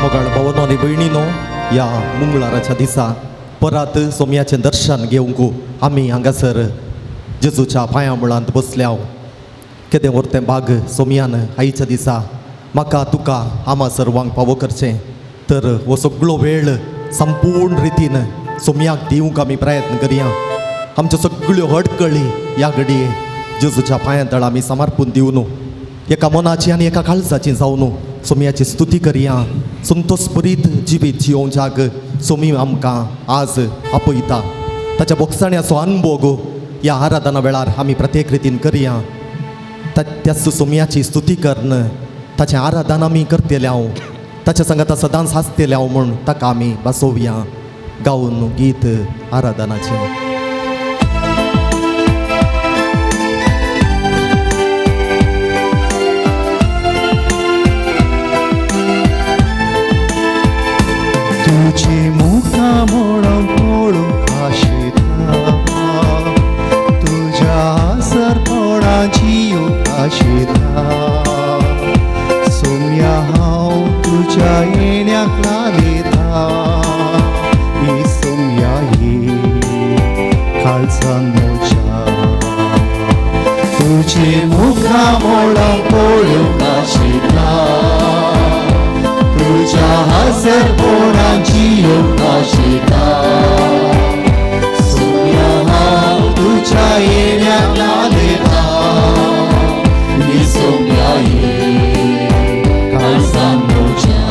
मोगाळ भावानो आनी भयणीनो, ह्या मंगळाराच्या दिसा परत सोम्याचें दर्शन घेवंक आमी हांगासर जेजूच्या पांया मुळांत बसल्या. केदें व्हरतें बाग सोम्यान आयच्या दिसा म्हाका तुका आमा सर्वांक पावो करचें. तर हो सगळो वेळ संपूर्ण रितीन सोम्याक दिवंक आमी प्रयत्न करया. आमच्यो सगळ्यो अडकळी ह्या घडये जेजूच्या पांया तळा आमी समर्पून दिवन एका मनाची आनी एका काळजाची जावन सोम्याची स्तुती करया. संतोषभरीत जिवीत जियोवच्याक सोमी आमकां आज आपयता. ताच्या बोगसाण्याचो अनभोग ह्या आराधना वेळार आमी प्रत्येक रितीन करया. त्याच सोम्याची स्तुती करून ताचें आराधन आमी करतले हांव, ताच्या सांगाता सदांच हांसतले हांव म्हूण ताका आमी बसोवया गावन गीत आराधनाचें. तुजी मुखां म्हणून पळोवंक आशेता, तुज्या सरपणाची येवंक आशेता. सोम्या हांव तुज्या येण्याक लायता, ही सोम्या ही काळजान म्हज्या. तुजी मुखां म्हणून पळोवंक आशेता, तुज्या हसरपणाची येवंक आशेता. सोम्या हांव तुज्या येण्याक लायता, ही सोम्या ही काळजान म्हज्या.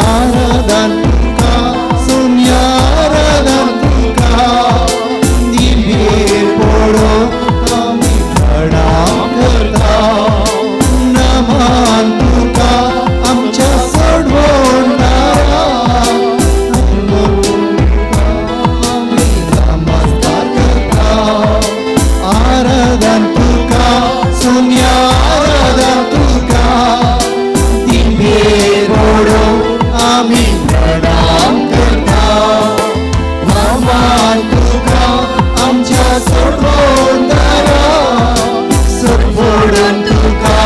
आराधन तुका सोम्या, आराधन तुका, दिव्ये पळोवन आमी प्रणाम करता. नमन तुका आमच्या सोडवणदारा, आमी नमस्कार करता. आराधन तुका सोम्या, आराधन तुका, दिव्ये पळोवन आमी प्रणाम करता. नमन तुका आमच्या सोडवणदारा, सोडवण तुका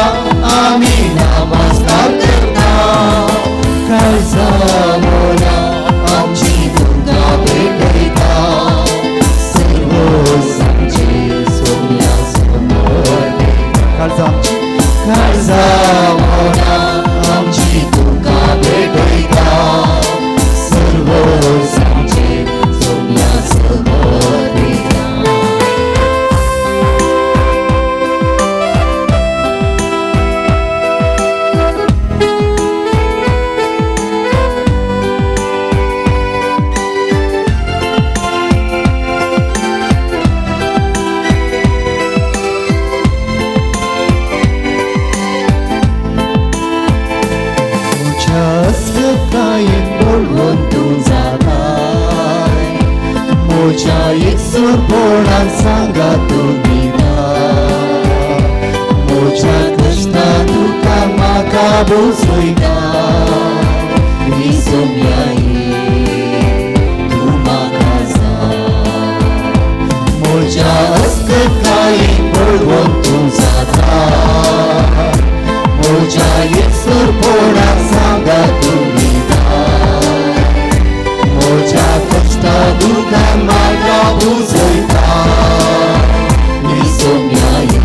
आमी नमस्कार करता. काळजा मोला आमची तुका भेटयता, सर्व आमचे सोम्या समोर. काळजा काळजा मोला आमची तुका भेटयता, सर्व आमचे सोम्या समोर. पळोवन तूं जाताय, म्हज्या एकसुरपणान सांगा तूं दिताय. म्हज्या कृष्णा तुका म्हाका बुजयता, ही सोम्या ही तूं म्हाका जाय. म्हज्या अस्कतायेन पळोवन तूं जाताय, म्हज्या एकसुरपणान सांगा तूं दिताय. म्हज्या कश्टा दुखान म्हाका बुजयता, ही सोम्या ही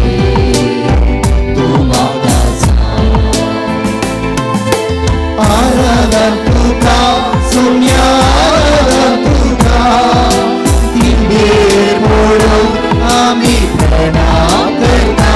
तूं म्हाका जाय. आराधन तुका सोम्या, आराधन तुका, दिव्ये पळोवन आमी प्रणाम करता.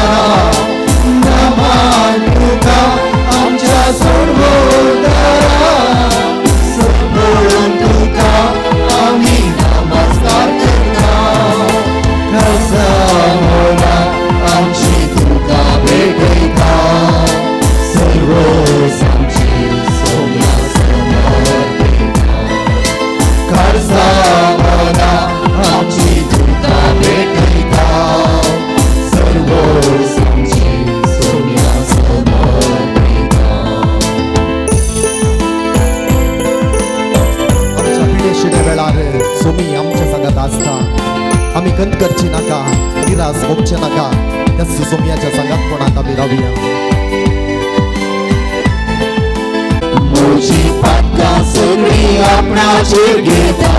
म्हजी पातकां सगळीं आपणाचेर घेता.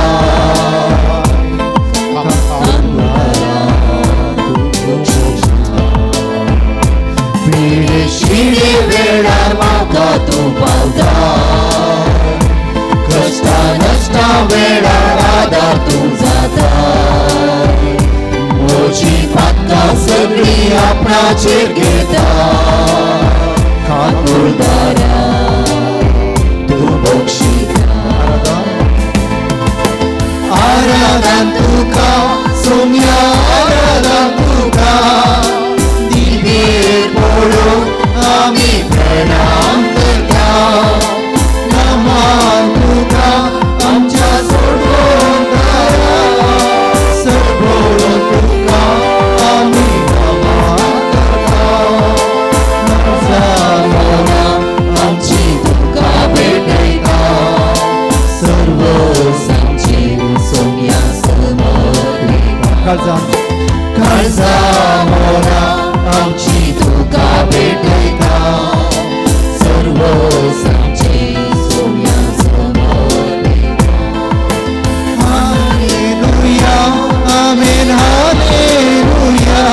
पिडे वेळार म्हाका तूं पावता, कश्टा नश्टा वेळार आदार तूं जाता. म्हजी पातकां सगळीं आपणाचेर घेता, काकुळदारा तूं बक्षिता. आराधन तुका सोम्या, आराधन तुका, दिवेर पडून आमी प्रणाम करता. नमान तुका आमच्या सोडवणदारा, सरबोळून तुका आमी नमान करता. मोना आमची तुका भेटयता, सर्व सांचे सोम्या समर्पिता. काळजा मोना आमची तुका भेटयता, सर्व सांचे सोम्या समर्पिता. हालेलुया, आमेन, हालेलुया,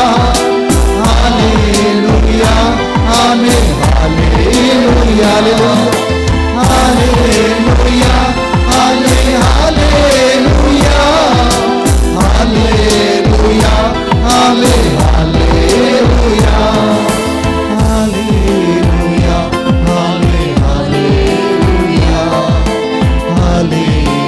हालेलुया, आमेन, हालेलुया, हालेलुया, हाले हालेलुया, हालेलुया, हाले हालेलुया, हालेलुया, हाले हालेलुया, हालेलुया,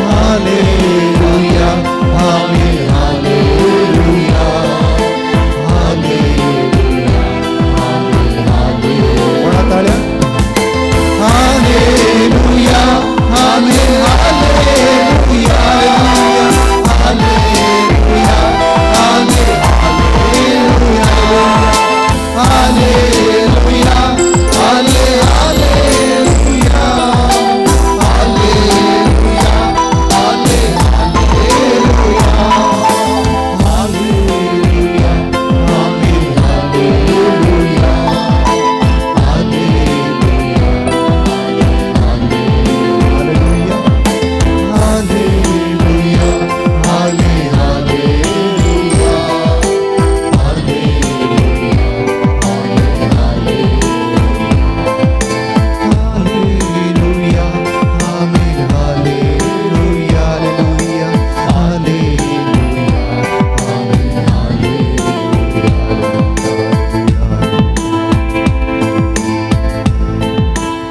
हालेलुया, हाले हालेलुया, हालेलुया, हाले. ताळ्या. हालेलुया, हाले हालेलुया, हालेलुया, हाले हालेलुया, हालेलुया, हाले हालेलुया, हालेलुया, हाले हालेलुया, हालेलुया, हाले हालेलुया, हालेलुया, हालेलुया, हाले हालेलुया, हालेलुया, हालेलुया, आमेन, हालेलुया, हालेलुया, हालेलुया, आमेन, हालेलुया.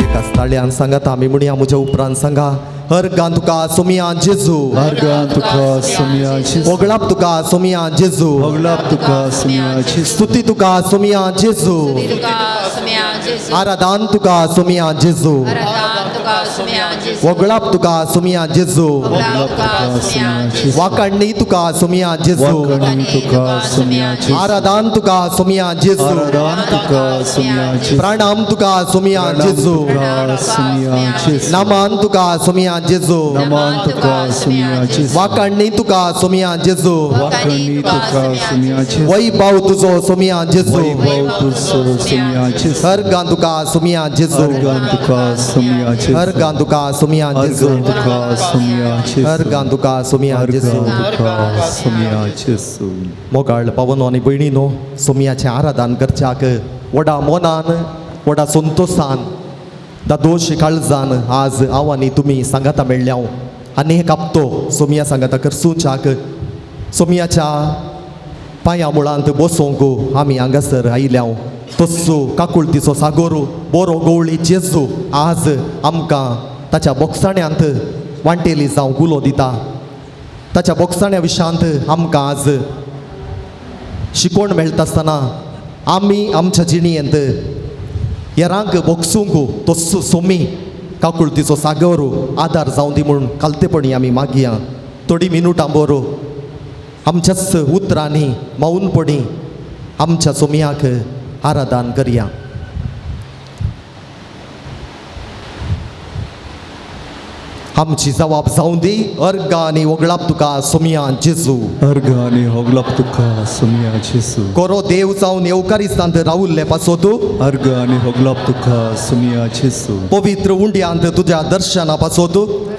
एकाच ताळ्यान सांगात आमी म्हणया, म्हज्या उपरांत सांगा. हर गान तुका सोमिया जेजू, हर तुका सोमिया जेजू, वगळाप तुका सोमिया जेजू, वगळाप तुका सोमिया जेजू, स्तुती तुका सोमिया जेजू, तुका सोम्या जेजू, आराधान तुका सोमिया जेजू, आराधन तुका सोम्या जेजू, वगळाप तुका सोमिया जेजू, वगळाप तुका सोम्या जेजू, वाकाडणी तुका सोमिया जेजू, वाकणी तुका सोमिया जेजू, आराधान तुका सोमिया जेजू, आराधन तुका सोमिया जेजू, प्राणाम तुका सोमिया जेजू, तुका सोमिया जेजू, नामान तुका सोमिया जेजू, नमान तुका सोमिया जेजू, वाकाडणी तुका सोमिया जेजू, वाकणी तुका सोमिया जेजू, वैभव तुजो सोमिया जेजू, वैभव तुजो सोमिया जेजू, हर गान तुका सोमिया जेजू, हर तुका सोमिया जेजू, हर गान तुका सोमिया जेजू, हर तुका सोमिया जेजू, हर गान तुका सोमिया जेजू, तुका सोमिया जेजू. मोगाळ पावनो आनी भयणीनो, सोमियाचें आराधन करच्याक व्हडा मोनान, व्हडा संतोसान, दादोश काळजान आज हांव आनी तुमी सांगाता मेळ्ळ्या. आनी एक हप्तो सोमिया सांगाता करसूच्याक सोमियाच्या पांया मुळांत बसोंक आमी हांगासर आयल्या. तस्सो काकुळतीचो सागोर बरो गवळी जेजू आज आमकां ताच्या बोगसाण्यांत वांटेली जावं गुलो दिता. ताच्या बोगसाण्या विशांत आमकां आज शिकवण मेळटा आसतना आमी आमच्या जिणेंत हेरांक बोगसूंक तस्सो सोमी काकुळतीचो सागर आदार जावं दी म्हूण कालतेपणी आमी मागया. थोडी मिनुटां बरो आमच्याच उतरांनी मौनपणी आमच्या सोमयाक आराधन करया. आमची जबाब जावं दी अर्गां आनी वगळाप तुका सोमया जेजू. अर्घ आनी होगलाप तुका सोमया जेजू. कोरो देव जावन येवकारिस्तांत रावुल्ले पासत. अर्घ आनी होगलाप तुका सोमया जेजू. पवित्र उंड्यांत तुज्या दर्शना पासत.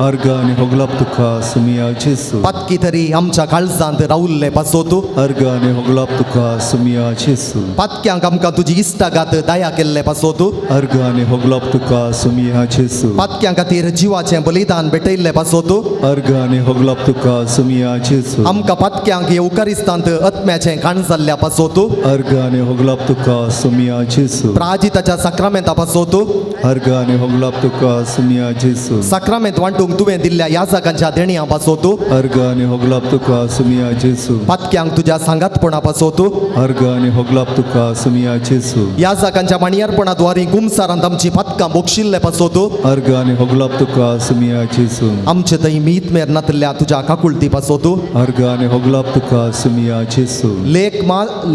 अर्घ आनी होगलाप तुका सोमया जेजू. पातकी तरी आमच्या काळजांत रावुल्ले पासत. अर्घ आनी होगलाप तुका सोमया जेजू. पातक्यांक आमकां तुजी इश्टागात दया केल्ले पासत. अर्घ आनी होगलाप तुका सोमया जेजू. पातक्यां खातीर जिवाचें बलिदान भेटयल्ले पासत. अर्घ आनी होगलाप तुका सोमया जेजू. आमकां पातक्यांक येवकारिस्तांत आत्म्याचें काण जाल्ल्या पासत. अर्घ आनी होगलाप तुका सोमया जेजू. प्राजिताच्या साक्रामेंता पासत. अर्घ आनी होगलाप तुका सोमया जेजू. साक्रामेंत वांटूंक तुवें दिल्ल्या याजकांच्या देणयां पासत. अर्घ आनी होगलाप तुका सोमया जेजू. पातक्यांक तुज्या सांगातपणा पासत. अर्घ आनी होगलाप तुका सोमया जेजू. याजकांच्या माणयारपणा द्वारी कुमसारांत आमची पातकां बोगशिल्ले पासत. अर्घ आनी होगलाप तुका सोमया जेजू. आमचे थंय मीत मेर नातल्या तुज्या काकुळती पासत. अर्घ आनी होगलाप तुका सोमया जेजू.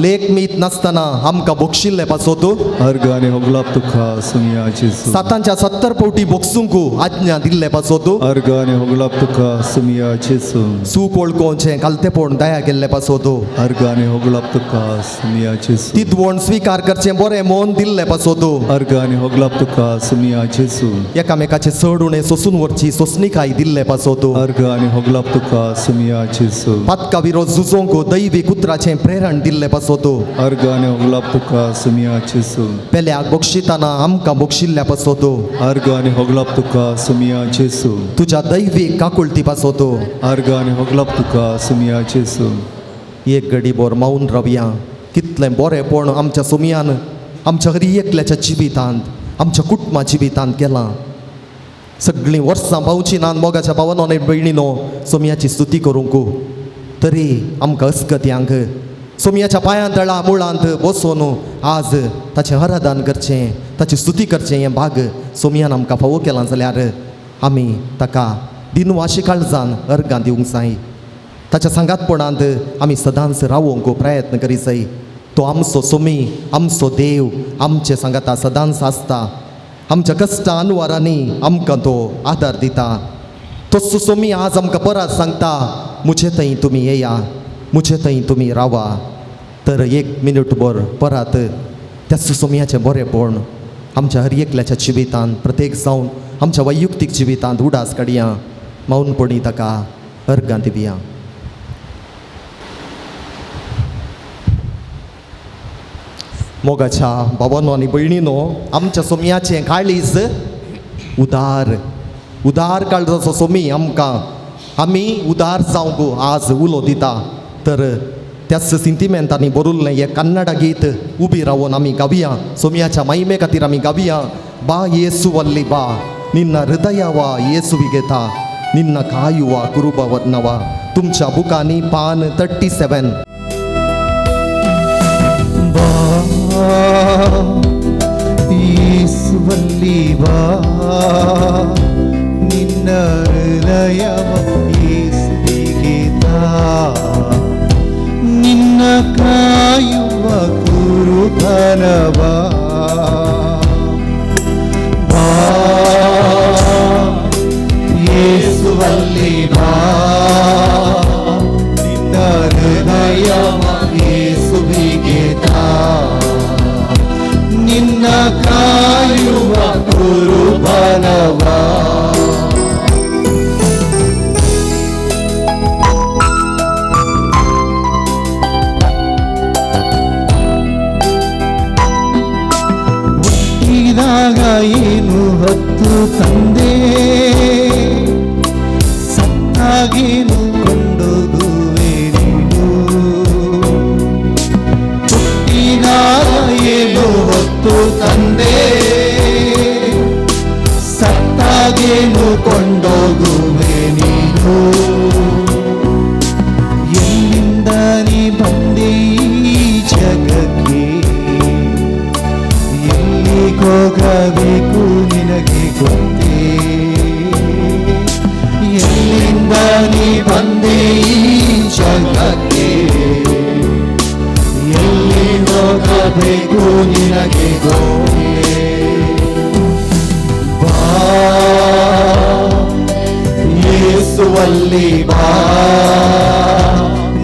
लेख मीत नासतना आमकां बोगशिल्ले पासत. अर्घ आनी होगलाप तुका सोमया जेजू. सातांच्या 70 पवटी बोगसूंक आज्ञा दिल्ले पासत. अर्घ आनी होगलाप तुका सोमया जेजू. चूक वळखोवचें कालतेपण दया केल्ले पासत. अर्घ आनी होगलाप तुका सोमया जेजू. तिदवण स्विकार करचें बरें मन दिल्ले पासत. अर्घ आनी होगलाप तुका सोमया जेजू. एकामेकाचे चड उणें सोसून व्हरची सोसणिकाय दिल्ले पासत. अर्घ आनी होगलाप तुका सोमया जेजू. पातका विरोध झुजोंक दैवी उतराचें प्रेरण दिल्ले पासत. अर्घ आनी होगलाप तुका सोमया जेजू. पेल्याक बक्षिताना आमकां बक्षिल्ल्या पासत. अर्घ आनी होगलाप तुका सोमया जेजू. तुज्या दैवीक काकुळती पासत. अर्घ आनी होगलाप तुका सोमया जेजू. एक घडी बोर मावन रावया. कितलें बरेंपण आमच्या सोमयान आमच्या हरी एकल्याच्या जिवितांत आमच्या कुटुंबा जिवितांत केलां. सगळीं वर्सां पावची नात मोगाच्या भावानो आनी भयणीनो सोमयाची स्तुती करूंक तरी आमकां अस्कत्यांक सोमयाच्या पांयां तळा मुळांत बसून आज ताचें आराधन करचें ताची स्तुती करचें हें भाग सोमयान आमकां फावो केलां जाल्यार आमी ताका दिनवाशी काळजान अर्गां दिवंक जाय. ताच्या सांगातपणांत आमी सदांच रावोंक प्रयत्न करी जाय. तो आमचो सोमी आमचो देव आमचे सांगाता सदांच आसता. आमच्या कश्टां अनवारांनी आमकां तो आदार दिता. तो सोमी आज आमकां परत सांगता म्हजे थंय तुमी येया म्हजे थंय तुमी रावा. तर एक मिनट भर परत त्या सुसोमयाचें बरेंपण आमच्या हर एकल्याच्या जिवितांत प्रत्येक जावन आमच्या वैयक्तीक जिवितांत उडास काडया. मौनपणी ताका अर्गां दिवया. मोगाच्या बाबानो आनी भयणीनो आमच्या सोमयाचें काळीज उदार उदार काळजाचो सोमी आमकां आमी उदार जावंक आज उलो दिता. तर त्याच सिंतिमेंतांनी बरयल्लें हें कन्नडा गीत उबी रावन आमी गावया. सोमयाच्या माहिमे खातीर आमी गावया. बा येसुवल्ली बा निन्न हृदयावा येसुविगेता निन्न कायुवा कुरुबवनवा. तुमच्या बुकांनी पान 37. बा येसुवल्ली बा निन्न हृदयವ ಯೇಸುವಿಗೆ ತಾ ನಿನ್ನ ಕಾಯುವ ಕುರುಬನವ ಬಾ ಯೇಸುವಲ್ಲಿ ಬಾ ನಿನ್ನ ಹೃದಯವ ಯೇಸುವಿಗೆ ತಾ ನಿನ್ನ ಕಾಯುವ ಕುರುಬನವ. ಹುಟ್ಟಿದಾಗ ಏನು ಹೊತ್ತು ತಂದೆ ಸತ್ತಾಗೇನು ಕೊಂಡೋಗುವೆ ನೀನು. ಹುಟ್ಟಿದಾಗ ಏನು ಹೊತ್ತು ತಂದೆ ಸತ್ತಾಗೇನು ಕೊಂಡೋಗುವೆ ನೀನು. ಎಲ್ಲಿಂದ ನೀ ಬಂದೆ ಈ ಜಗಕ್ಕೆ ಎಲ್ಲಿಗೋಗಬೇಕು ನಿನಗೆ ಗೊತ್ತೇ. ಎಲ್ಲಿಂದ ನೀ ಬಂದೆ ಈ ಜಗಕ್ಕೆ ಎಲ್ಲಿ ಹೋಗಬೇಕು ನಿನಗೆ ಗೊತ್ತೇ. ಬಾ ಯೇಸುವಲ್ಲಿ ಬಾ,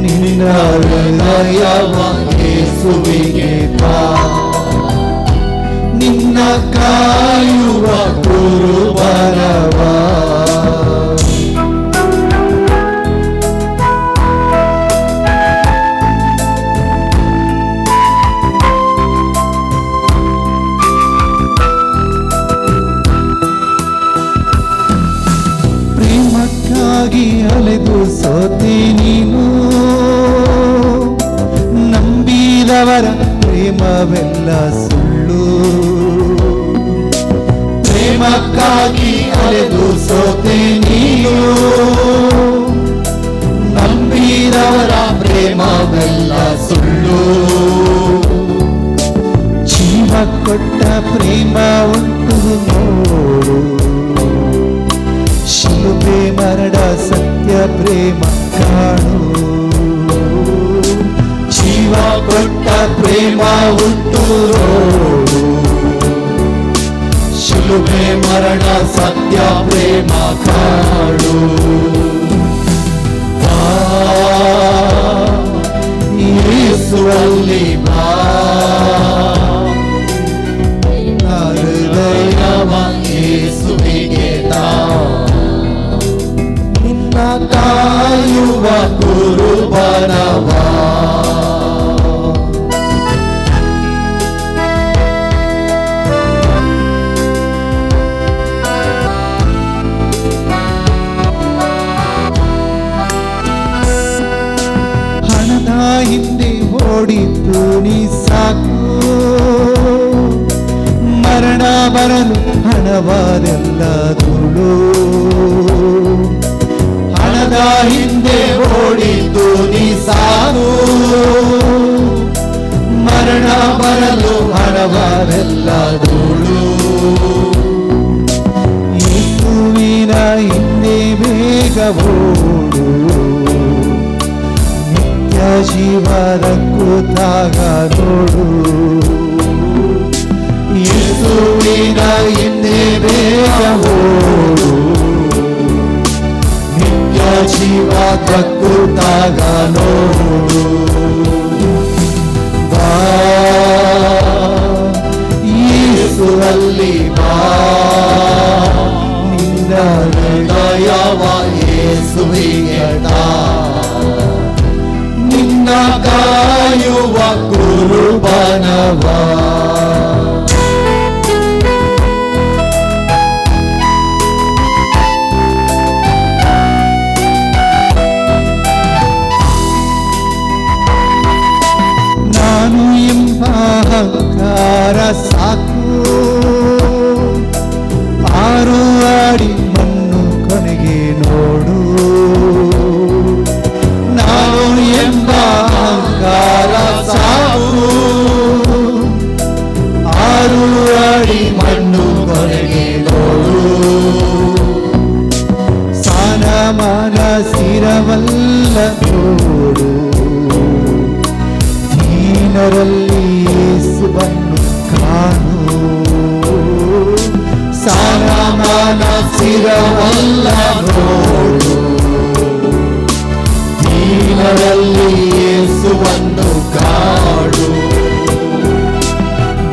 ನಿನ್ನ ಹೃದಯವ ಯೇಸುವಿಗೆ ತಾ, ನಿನ್ನ ಕಾಯುವ ಕುರುಬನವ. ಪ್ರೇಮಕ್ಕಾಗಿ ಅಲೆದು ಸೋತೆ ನೀನು, ನಂಬಿದವರ ಪ್ರೇಮವೆಲ್ಲ ಸುಳ್ಳು. ಪ್ರೇಮಕ್ಕಾಗಿ ಅಲೆದು ಸೋತೆ ನೀನು, ನಂಬಿದವರ ಪ್ರೇಮವೆಲ್ಲ ಸುಳ್ಳು. ಜೀವ ಕೊಟ್ಟ ಪ್ರೇಮ ಉಂಟು ನೋಡು, ಶಿಲುಬೆ ಮರಣ ಸತ್ಯ ಪ್ರೇಮ ಕಾಣು. ಜೀವ ಕೊಟ್ಟ ಪ್ರೇಮ ಉಂಟು ನೋಡು, ಶಿಲುಬೆ ಮರಣ ಸತ್ಯ ಪ್ರೇಮ ಕಾಣು. ಬಾ ಯೇಸುವಲ್ಲಿ ಬಾ, ನಿನ್ನ ಹೃದಯವ ಯೇಸುವಿಗೆ ತಾ, ನಿನ್ನ ಕಾಯುವ ಕುರುಬನವ. ಹಣದ ಹಿಂದೆ ಓಡಿದ್ದು ನೀ ಸಾಕು, ಮರಣ ಬರಲು ಹಣವಾದೆಲ್ಲ ಧೂಳು. ಹಣದ ಹಿಂದೆ ಓಡಿದ್ದು ನೀ ಸಾಕು, ಮರಣ ಬರಲು ಹಣವಾದೆಲ್ಲ ಧೂಳು. ಯೇಸುವಿನ ಹಿಂದೆ ಬೇಗ ಓಡು, ನಿತ್ಯ ಜೀವದ ಕೂತಾಗ ನೋಡು. ಯೇಸುವಿನ ಹಿಂದೆ ಬೇಗ ಓಡು, ನಿತ್ಯ ಜೀವ ದಕ್ಕುತ್ತಾಗ ನೋಡು. ಬಾ ಯೇಸುವಲ್ಲಿ ಬಾ, ನಿನ್ನ ಹೃದಯವ ಯೇಸುವಿಗೆ ತಾ, ನಿನ್ನ ಕಾಯುವ ಕುರುಬನವ. ನಾನು ಎಂಬ ಅಹಂಕಾರ ಸಾಕು, ಆರು ಅಡಿ ಮಣ್ಣು ಕೊನೆಗೆ ನೋಡು. ನಾನು ಎಂಬ ಅಹಂಕಾರ ಸಾಕು, ಆರು ಅಡಿ ಮಣ್ಣು ಕೊನೆಗೆ ನೋಡು. ಸ್ಥಾನಮಾನ ಸ್ಥಿರವಲ್ಲ ನೋಡು, ದೀನರಲ್ಲಿ ಯೇಸುವನ್ನು ಕಾಣು. ಸ್ಥಾನಮಾನ ಸ್ಥಿರವಲ್ಲ ನೋಡು, ದೀನರಲ್ಲಿ ಯೇಸುವನ್ನು ಕಾಣು.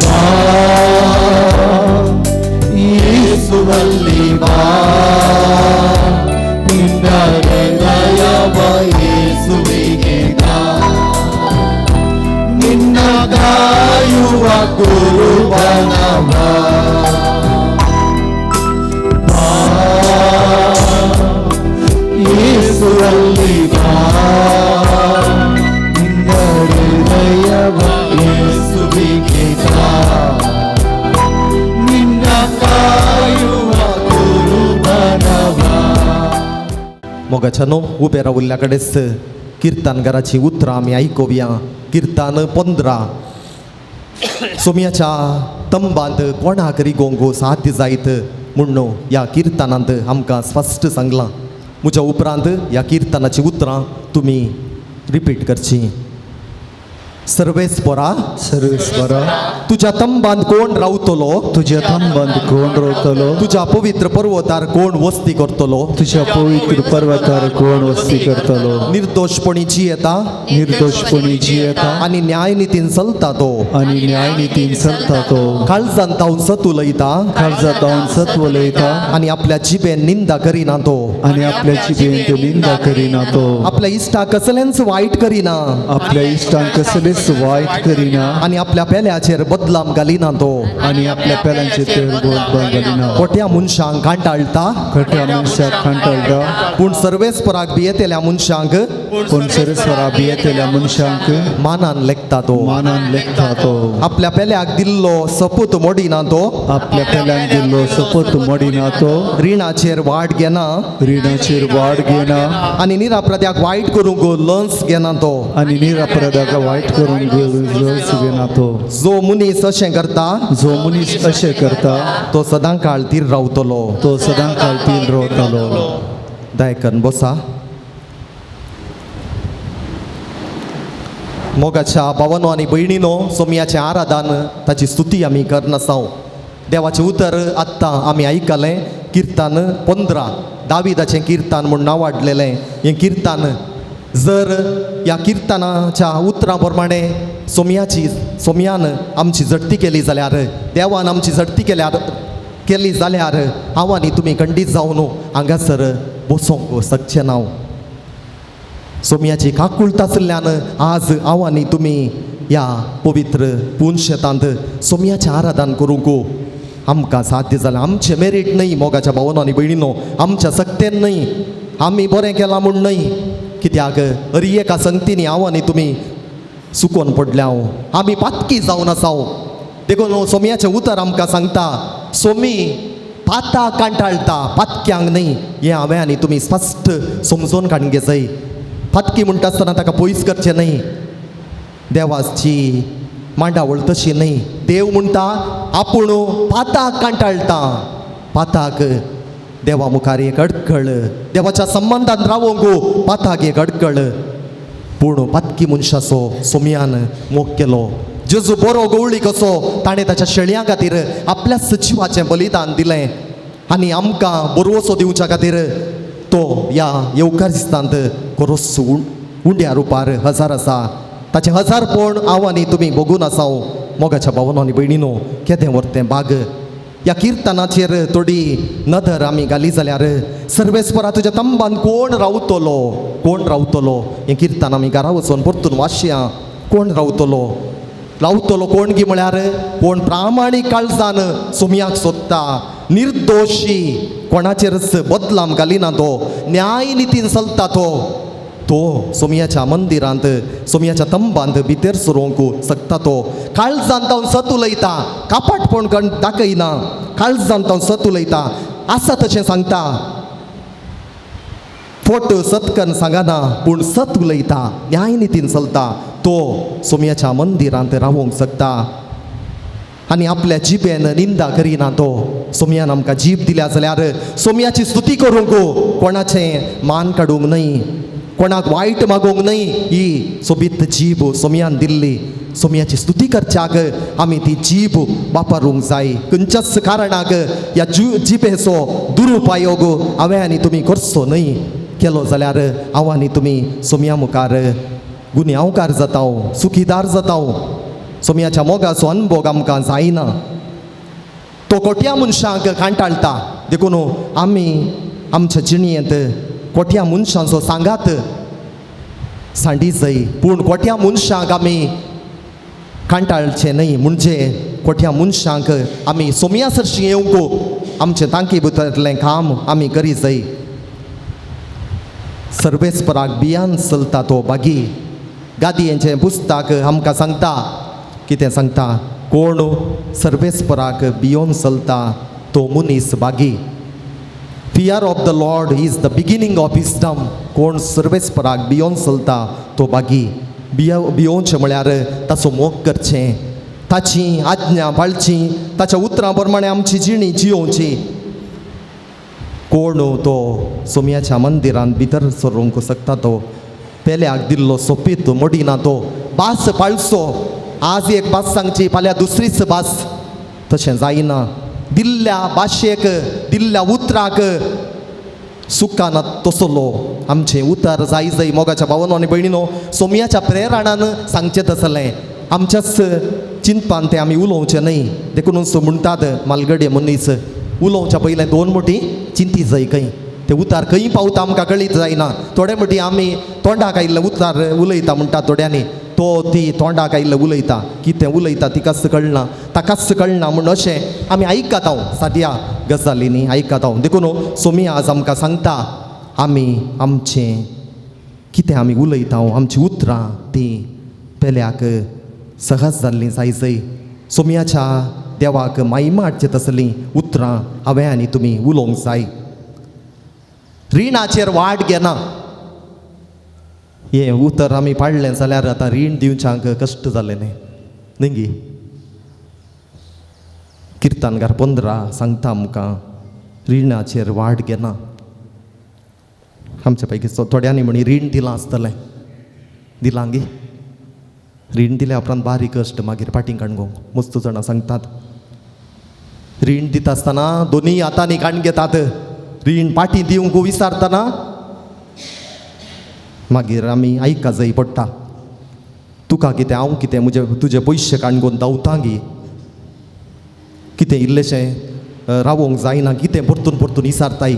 ಬಾ ಯೇಸುವಲ್ಲಿ ಬಾ, ನಿನ್ನ ಹೃದಯವ ಯೇಸುವಿಗೆ ತಾ, ನಿನ್ನ ಕಾಯುವ ಕುರುಬನವ. ಬಾ ಯೇಸುವಲ್ಲಿ ಬಾ, ನಿನ್ನ ಹೃದಯವ ಯೇಸುವಿಗೆ ತಾ, ನಿನ್ನ ಕಾಯುವ ಕುರುಬನವ. मोगाच्यानो उबे रावल्ल्या कडेच किर्तनकाराची उतरां आमी आयकुया. किर्तन 15. सोम्याच्या तंबांत कोणाक रिगोवंक साध्य जायत म्हूण ह्या किर्तनांत आमकां स्पश्ट सांगलां. म्हज्या उपरांत ह्या किर्तनाची उतरां तुमी रिपीट करचीं. सर्वेस्परा, सर्वेस्परा, तुज्या तंबांत कोण रावतलो? तुज्या तंबांत कोण रावतलो? तुज्या पवित्र पर्वतार कोण वस्ती करतलो? तुज्या पवित्र पर्वतार कोण वस्ती करतलो? निर्दोशपणी जियेता, निर्दोशपणी जियेता, आनी न्यायनितीन चलता तो, आनी न्यायनितीन चलता तो, काळजान तावन सत उलयता, काळजांत जावन सत उलयता, आनी आपल्या जिबेन निंदा करिना तो, आनी आपल्या जिबेन ते निंदा करिना तो, आपल्या इश्टाक कसलेंच वायट करिना, आपल्या इश्टांक कसलेच वायट करिना, आनी आपल्या पेल्याचेर बदलाम घालिना तो, आनी आपल्या पेल्यांचेर ते बदलाम घालिना। खोट्या मनशांक कांटाळटा, खोट्या मनशाक कांटाळटा, पूण सर्वेस्पराक भियेतल्या मनशांक, पूण सर्वेस्परा भियेतल्या मनशांक मानान लेखता तो, मानान लेखता तो, आपल्या पेल्याक दिल्लो सपूत मोडिना तो, आपल्या पेल्याक दिल्लो सपूत मोडिना तो, रिणाचेर वाट घेना, रिणाचेर वाड घेना, आनी निरापराध्याक वायट करूंक लंस घेना तो, आनी निरापराध्याक वायट करूंक लस घेना तो। जो मनीस अशें करता, जो मनीस अशें करता, तो सदां काळ तीर रावतलो, तो सदां काळ तीर रावतलो। दायकन बसा। मोगाच्या भावानो आनी भयणीनो, सोमयाचें आराधन ताची स्तुती आमी करनासाव। देवाचें उतर आत्तां आमी आयकलें। किर्तन 15, दाविदाचें किर्तन म्हूण नांव वाडलेलें हें किर्तन। जर ह्या किर्तनाच्या उतरां प्रमाणे सोमयाची सोमयान आमची झडती केली जाल्यार, देवान आमची झडती केली जाल्यार हांव आनी तुमी खंडीत जावन हांगासर बसोंक शकचें ना। सोमयाची काकूळट आशिल्ल्यान आज हांव आनी तुमी ह्या पवित्र पुनशेतांत सोमयाचें आराधन करूंक आमकां साध्य जालें। आमचें मेरीट न्हय मोगाच्या भावानो आनी भयणीनो, आमच्या सक्तेन न्हय, आमी बरें केलां म्हूण न्हय, कित्याक हर एका संगतींनी हांव आनी तुमी सुकोन पडल्या, आमी पातकी जावन आसाव। देखून सोमयाचें उतर आमकां सांगता, सोमी पाताक कांटाळटा, पातक्यांक न्हय। हें हांवें आनी तुमी स्पश्ट समजून काडूंक जाय। पातकी म्हणटा आसतना ताका पयस करचें न्हय। देवाची मांडावळ तशी न्हय। देव म्हणटा आपूण पाताक कांटाळटा, पाताक देवा मुखार एक अडखळ, देवाच्या संबंदान रावोंक पाताक एक अडखळ। पूण पातकी मनशाचो सोमयान मोग केलो। जेजू बरो गवळी कसो ताणें ताच्या शेळयां खातीर आपल्या सचिवाचें बलिदान दिलें आनी आमकां बरवसो दिवच्या खातीर तो ह्या येवकारिस्तांत कोरोस उंड्या रुपार हजार आसा। ताचें हजारपण हांव आनी तुमी भोगून आसाव। मोगाच्या भावानो आनी भयणीनो, केदें व्हरतें बाग। ह्या किर्तनाचेर थोडी नदर आमी घाली जाल्यार सर्वेस्परा तुज्या तंबान कोण रावतलो, कोण रावतलो हें किर्तन आमी घरा वचून परतून वाचया। कोण रावतलो, रावतलो कोण गी म्हळ्यार कोण प्रामाणीक काळजान सोमयाक सोदता, निर्दोशी, कोणाचेरच बदलाम घालिना तो, न्याय नितीन चलता तो, तो सोमयाच्या मंदिरांत सोमयाच्या तंबांत भितर सरूंक शकता तो। काळजान तावन सत उलयता, कापाटपण दाखयना, काळजान तावन सत उलयता, आसा तशें सांगता, फोट सतकन सांगना पूण सत उलयता, न्याय नितीन चलता तो सोमयाच्या मंदिरांत रावूंक शकता आनी आपल्या जिबेन निंदा करिना तो। सोमयान आमकां जीब दिल्या जाल्यार सोमयाची स्तुती करूंक कोणाचें मान काडूंक न्हय, कोणाक वायट मागूंक न्हय। ही सोबीत जीब सोमयान दिल्ली, सोमयाची स्तुती करच्याक आमी ती जीब वापरूंक जाय। खंयच्याच कारणाक ह्या जिबेचो दुरुपयोग हांवें आनी तुमी करचो न्हय। केलो जाल्यार हांव आनी तुमी सोमया मुखार गुन्यांवकार जाताव, सुखीदार जाताव। सोमयाच्या मोगाचो अनभोग आमकां जायना। तो कोट्या मनशांक कांटाळटा। देखून आमी आमच्या जिणेंत कोट्या मनशांचो सांगात सांडी जाय, पूण कोट्या मनशांक आमी कांटाळचें न्हय। म्हणजे कोट्या मनशांक आमी सोमया सरशीं येवंक आमचें तांकी भितरलें काम आमी करी जाय। सर्वेस्पराक बियान चलता तो बागी। गादयेचें पुस्तक आमकां सांगता, कितें सांगता? कोण सर्वेस्पराक बियोन चलता तो मनीस बागी। Fear of the Lord is the beginning of wisdom. कोण सर्वेस्पराक बियोन चलता तो बागी। बियोवचें म्हळ्यार ताचो मोग करचें, ताची आज्ञा पाळची, ताच्या उतरां प्रमाणे आमची जिणी जियोवची। कोण तो सोमयाच्या मंदिरांत भितर सरूंक शकता तो पेल्याक दिल्लो सोपीत मोडिना तो. भास पाळचो. आज एक भास सांगची, फाल्यां दुसरीच भास, तशें जायना. दिल्ल्या भाशेक, दिल्ल्या उतराक सुकाना तसलो आमचें उतर जाय जाय. मोगाच्या भावानो आनी भयणीनो, सोमयाच्या प्रेरणान सांगचें तसलें, आमच्याच चिंतपान तें आमी उलोवचें न्हय. देखूनच म्हणटात मालगडे मनीस उलोवच्या पयलें दोन मोटी चिंती जाय. खंय तें उतार खंय पावता आमकां कळीत जायना. थोडे मोटी आमी तोंडाक आयिल्लें उतार उलयता म्हणटात थोड्यांनी, तो ती तोंडाक आयिल्लें उलयता, कितें उलयता तिकाच कळना, ताकाच कळना म्हूण अशें आमी आयकता साद्या गजालींनी आयकता. देखून सोमी आज आमकां सांगता, आमी आमचें कितें आमी उलयता, आमचीं उतरां तीं पेल्याक सहज जाल्लीं जाय जाय. सोमयाच्या देवाक मायमा हाडचें तसलीं उतरां हांवें आनी तुमी उलोवंक जाय. रिणाचेर वाट घेना हें उतर आमी पाडलें जाल्यार आतां रीण दिवच्यांक कश्ट जालें न्ही न्ही गी. किर्तनकार 15 सांगता आमकां, रिणाचेर वाट घेना. आमच्या पैकी थोड्यांनी म्हणी रीण दिलां आसतलें, दिलां गी. रीण दिल्या उपरांत बारीक कश्ट मागीर फाटीं काणगोंक मस्त जाणां सांगतात. रीण दिता आसतना दोनूय हातांनी काण घेतात, रीण फाटीं दिवंक विसारतना मागीर आमी आयका जाय पडटा. तुका कितें हांव कितें, म्हजे तुजे पयशे काणगोन धांवता गी, कितें इल्लेशें रावोंक जायना, कितें परतून परतून विसारताय.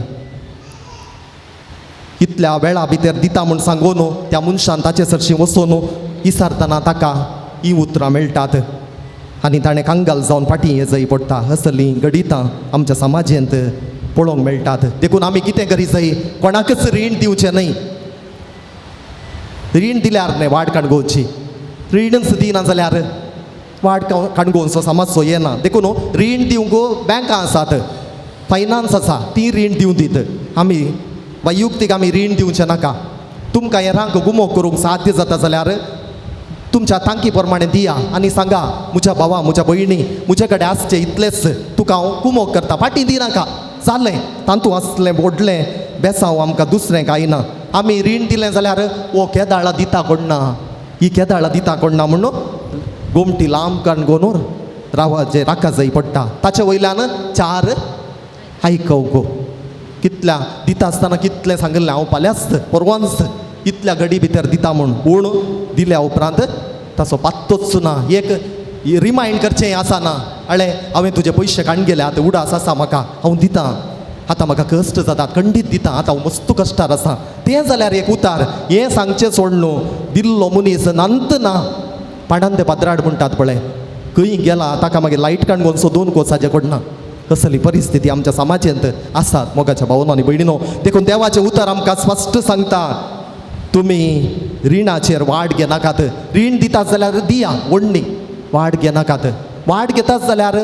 इतल्या वेळा भितर दिता म्हूण सांगून न्हू त्या मनशान ताचे सरशीं वचून विसारतना ताका ही उतरां मेळटात आनी ताणें कांगाल जावन फाटीं ये जाय पडटा. असलीं घडितां आमच्या समाजेंत पळोवंक मेळटात. देखून आमी कितें करी जाय, कोणाकच रीण दिवचें न्हय. रीण दिल्यार न्हय वाट काणगोवची, रीणच दिना जाल्यार वाट काणगोवचो समाजचो येना. देखून रीण दिवंक बँकां आसात, फायनान्स आसा, ती रीण दिवं दीत. आमी वैयक्तीक आमी रीण दिवचें नाका. तुमकां हेरांक गुमो करूंक साध्य जाता जाल्यार तुमच्या तांकी प्रमाणे दिया आनी सांगा, म्हज्या भावा म्हज्या भयणी म्हजे कडेन आसचें इतलेंच तुका हांव कुमोक करता, फाटीं दिनाका. जालें, तातूंत आसलें व्हडलें बेसांव आमकां दुसरें कांय ना. आमी रीण दिलें जाल्यार ओ केदाळा दिता कोण ना, ही केदाळा दिता कोण ना म्हणून गोमटी लांब काणगोनूर रावाचे राखा जाय पडटा. ताचे वयल्यान चार आयकवंक कितल्या दिता आसतना कितलें सांगिल्लें हांव फाल्यांच परवांच इतल्या घडी भितर दिता म्हूण, पूण दिल्या उपरांत ताचो पात्तोच ना. एक रिमायंड करचें आसा ना, अळे हांवें तुजे पयशे काडून गेले, आतां उडास आसा म्हाका, हांव दितां, आतां म्हाका कश्ट जातात, खंडीत दितां, आतां हांव मस्त कश्टार आसा. तें जाल्यार एक उतार हें सांगचें सोड न्हू. दिल्लो मनीस नंत ना, पांडान ते पात्राड म्हणटात पळय, खंय गेला ताका मागीर लायट काडून सोदून कोसाचें कोडना. असली परिस्थिती आमच्या समाजांत आसात मोगाच्या भावनो आनी भयणीनो. देखून देवाचें उतर आमकां स्पश्ट सांगता, तुमी रिणाचेर वाट घेनाकात. रीण दितात जाल्यार दिया व्हडली, वाट घेनाकात. वाट घेतात जाल्यार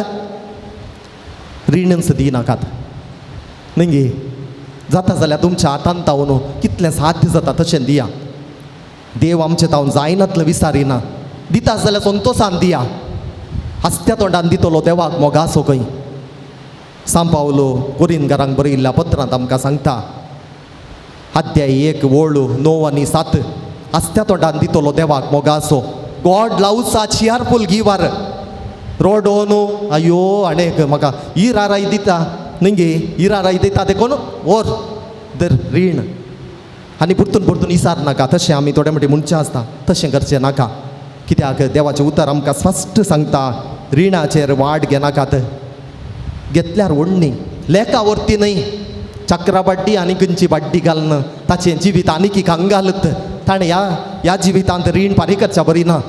रिणच दिनाकात न्ही गे. जाता जाल्यार तुमच्या हातान तावन कितलें साध्य जाता तशें दिया. देव आमचें तावन जायनातलें विसारिना. दिता जाल्यार संतोसान दिया, हांसत्या तोंडान दितलो देवाक मोगासो खंय. सांव पावलो कोरिनकारांक बरयिल्ल्या पत्रांत आमकां सांगता, अध्याय 1 ओळ 9 आनी 7, हांसत्या तोंडान दितलो देवाक मोगासो. God loves a cheerful giver. रोडो न्हू अयो आनी म्हाका इराराय दिता न्ही गे, इराराय दिता देखून ओर दर रीण आनी परतून परतून इसार नाका. तशें आमी थोडे मोटे मनशां आसता, तशें करचें नाका. कित्याक देवाचें उतर आमकां स्पश्ट सांगता, रिणाचेर वाट घेनाकात. घेतल्यार व्हडली लेखा वरती न्हय, चक्राबाड्डी आनी खंयची बाड्डी घालना ताचें जिवीत आनीक कंगालत. ताणें ह्या जिवितांत रीण फारीक करच्या बरी ना.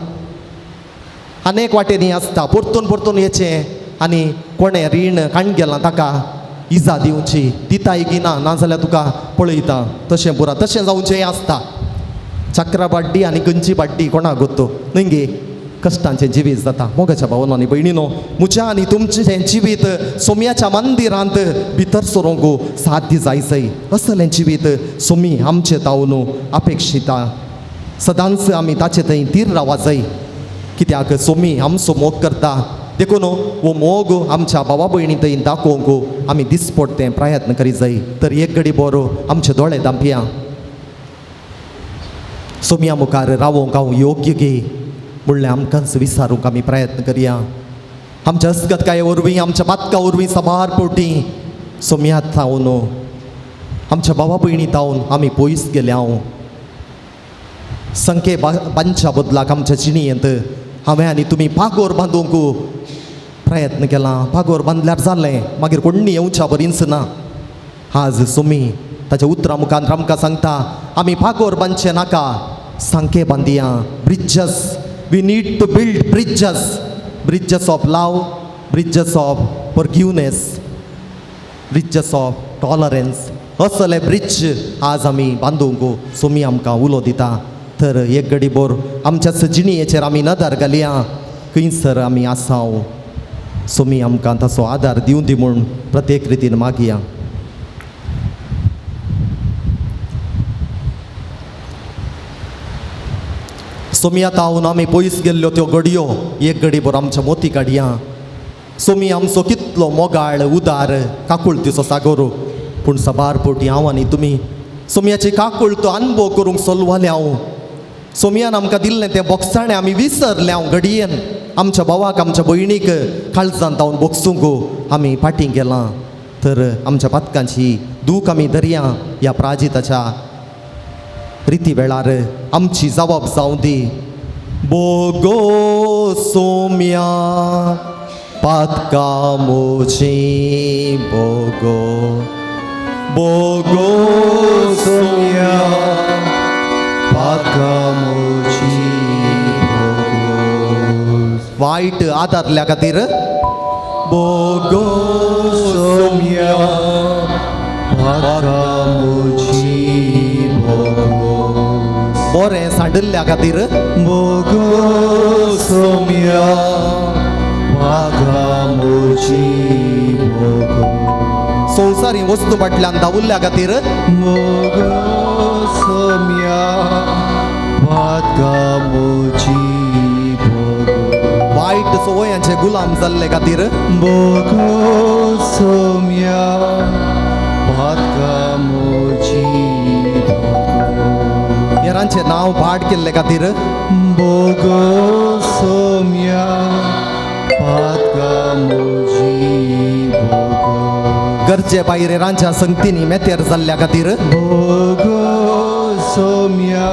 अनेक वाटेंनी आसता, परतून परतून येचें आनी कोणें रीण काण गेलां ताका इजा दिवची, दिताय की ना, नाजाल्यार तुका पळयता तशें पुरा तशें जावचें आसता. चक्राबाड्डी आनी खंयची बाड्डी कोणाक गोत्तो न्ही गे. कश्टांचें जिवीत जाता. मोगाच्या भावनो आनी भयणीनो, म्हज्या आनी तुमचें जिवीत सोम्याच्या मंदिरांत भितर सरूंक साध्य जाय जाय असलें जिवीत सोमी आमचें तावन अपेक्षिता. सदांच आमी ताचे थंय धीर रावा जाय, कित्याक सोमी आमचो मोग करता. देखून हो मोग आमच्या भावा भयणी थंय दाखोवंक आमी दिसपडटे प्रयत्न करीत जाय. तर एक घडी बरो आमचे दोळे धांपया. सोमया मुखार रावोंक हांव योग्य गे म्हणलें आमकांच विचारूंक आमी प्रयत्न करया. आमच्या असगतकाये वरवीं, आमच्या पातका वरवीं साबार पोटी सोमयात थावन, आमच्या भावा भयणी थावन आमी पयस गेल्या. हांव संके बांदच्या बदलाक आमच्या जिणेंत हांवें आनी तुमी पागोर बांदूंक प्रयत्न केला. पागोर बांदल्यार जालें, मागीर कोण्णी येवच्या बरींच ना. आज सोमी ताच्या उतरां मुखार आमकां सांगता, आमी पागोर बांदचे नाका, सांके बांदिया. Bridges, we need to build bridges, bridges of love, bridges of forgiveness, bridges of tolerance. असले ब्रिज आज आमी बांदूंक सोमी आमकां उलो दिता. तर एक घडी बोर आमच्या जिणेचेर आमी नदर घालया, खंयसर आमी आसाव. सोमी आमकां ताचो आदार दिवं दी म्हूण प्रत्येक रितीन मागया. सोमया तावन आमी पयस गेल्ल्यो त्यो घडयो एक घडी बोर आमच्या मोती काडया. सोमी आमचो कितलो मोगाळ, उदार, काकुळतीचो सागोर. पूण साबार पोटी हांव आनी तुमी सोमयाची काकुळतो अनुभव करूंक सोलवाले हांव. सोमयान आमकां दिल्लें तें बोगसाणें आमी विसरलें हांव. घडयेन आमच्या भावाक, आमच्या भयणीक काळजान तावन बोगसूंक आमी फाटीं गेलां. तर आमच्या पातकांची दूख आमी धरया. ह्या प्राजिताच्या रिती वेळार आमची जबाब जावं दी. बोगो सोम्या पातका मोची, बोगो बोगो सोम्या पातका मोची बोगो. वायट आदारल्या खातीर बोगो सोम्या पातका मोची बोगो. बरें सांडिल्ल्या खातीर बोगो सोम्या पातका मोची बोगो. संवसारी वस्तू फाटल्यान धांवुल्ल्या खातीर बोगो सोम्या पातका मोची बोगो. वायट संवयांचे गुलाम जाल्ले खातीर बोगो सोम्या पातका मोची बोगो. हेरांचें नांव पाड केल्ले खातीर बोगो सोम्या पातका मोची बोगो. गरजे भायर हेरांच्या संगतींनी मेतेर जाल्ल्या खातीर बोगो सोम्या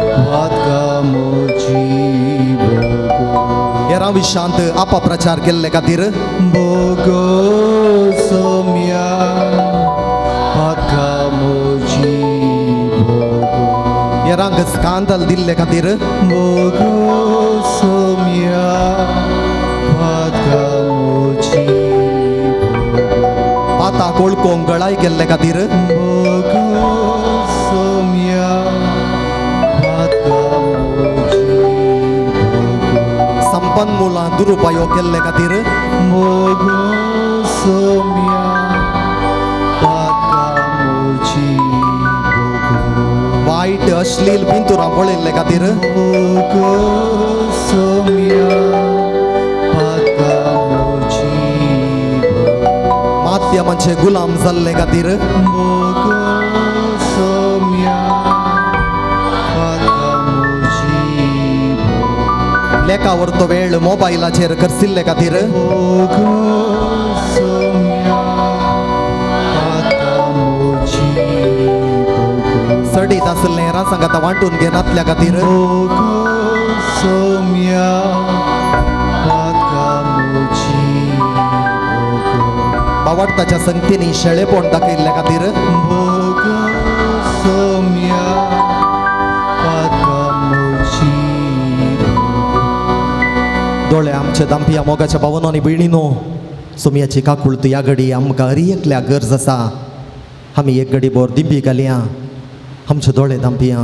पातका मोची बोगो. हेरां विशांत अपप्रचार केल्ले खातीर बोगो सोम्या पातका मोची बोगो. हेरांक स्कांदल दिल्ले खातीर बोगो सोम्या पातका मोची बोगो. पाताक वळखूंक गळाय केल्ले खातीर बोगो सोम्या पातका मोची बोगो. संपन्न मुलां दुरुपयोग केल्ले खातीर बोगो सोम्या पातका मोची बोगो. वायट अश्लील पिंतुरां पळयल्ले खातीर बोगो सोम्या पातका मोची बोगो. माध्यमांचे गुलाम जाल्ले खातीर बोगो सोम्या पातका मोची बोगो. लेखावरतो वेळ मोबायलाचेर खर्चिल्ले खातीर बोगो सोम्या पातका मोची बोगो. सडीत आसलें हेरां सांगाता वांटून घेनातल्या खातीर बोगो सोम्या पातका मोची बोगो. बावडताच्या संगतींनी शेळेपण दाखयल्ल्या खातीर बोगो सोम्या पातका मोची बोगो. दोळे आमचे दांपिया मोगाच्या भावनो आनी भयणीनो, सोमयाची काकुळत ह्या घडी आमकां हरी एकल्या गरज आसा. आमी एक घडी बोर दिंबी घालया, आमचे दोळे दांपिया,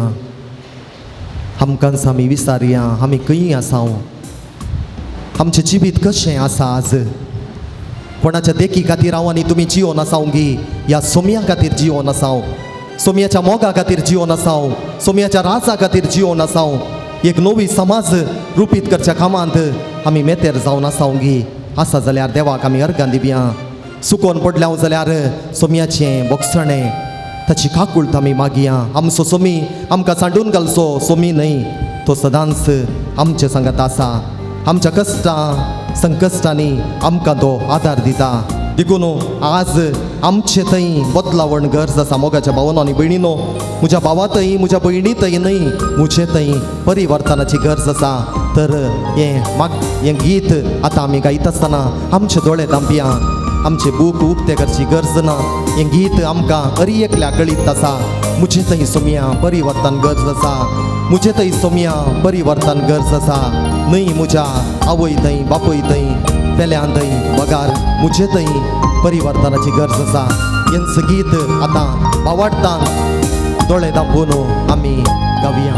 आमकांच आमी विचारया आमी खंय आसाव, आमचें जिवीत कशें आसा. आज कोणाच्या देखी खातीर हांव आनी तुमी जियोन आसाव गी, ह्या सोमया खातीर जियोन आसाव, सोमयाच्या मोगा खातीर जियोन आसाव, सोमयाच्या राजा खातीर जियोन आसाव. एक नवी समाज रुपीत करच्या कामांत आमी मेतेर जावन आसाव गी. आसा जाल्यार देवाक आमी अर्गां दिवया. सुकोन पडल्या जाल्यार सोमयाचें बोगसणें ताची काकूळत आमी मागया. आमचो सोमी आमकां सांडून घालचो सोमी न्हय, तो सदांच आमचे सांगात आसा. आमच्या कश्टां संकश्टांनी आमकां तो आदार दिता. देखून आज आमचे थंय बदलावण गरज आसा. मोगाच्या भावानो आनी भयणीनो, म्हज्या भावा थंय, म्हज्या भयणी थंय न्हय, म्हजे थंय परिवर्तनाची गरज आसा. तर हें माग हें गीत आतां आमी गायता आसतना आमचे दोळे धांपया, आमचे बूक उक्ते करची गरज ना. हें गीत आमकां हर एकल्या कळीत आसा. म्हजे थंय सोमया परिवर्तन गरज आसा, म्हजे थंय सोमया परिवर्तन गरज आसा. न्हय म्हज्या आवय थंय, बापूय थंय, पेल्यान थंय, बगार म्हजे थंय परिवर्तनाची गरज आसा. हेंच गीत आतां भावार्थान दोळे धांपून आमी गावया.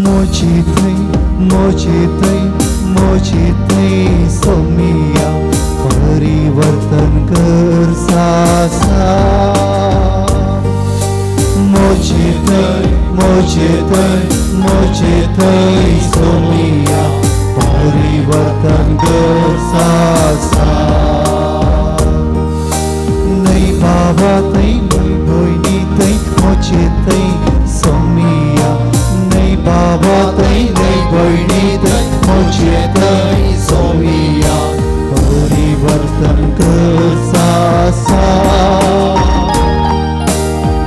मोजी थंय, मोजी थंय, मोजी थंय सोमिया परिवर्तन कर सासा. मोजी थंय, मोजी थंय, मोजी थंय सोमिया परिवर्तन कर सासा. न्हय बाबा थंय, न्हय भयणी थंय, मोजी थंय सोमिया. न्हय बाबा थंय, न्हय भयणी थंय, मोजी थंय सोमिया परिवर्तन कर सासा.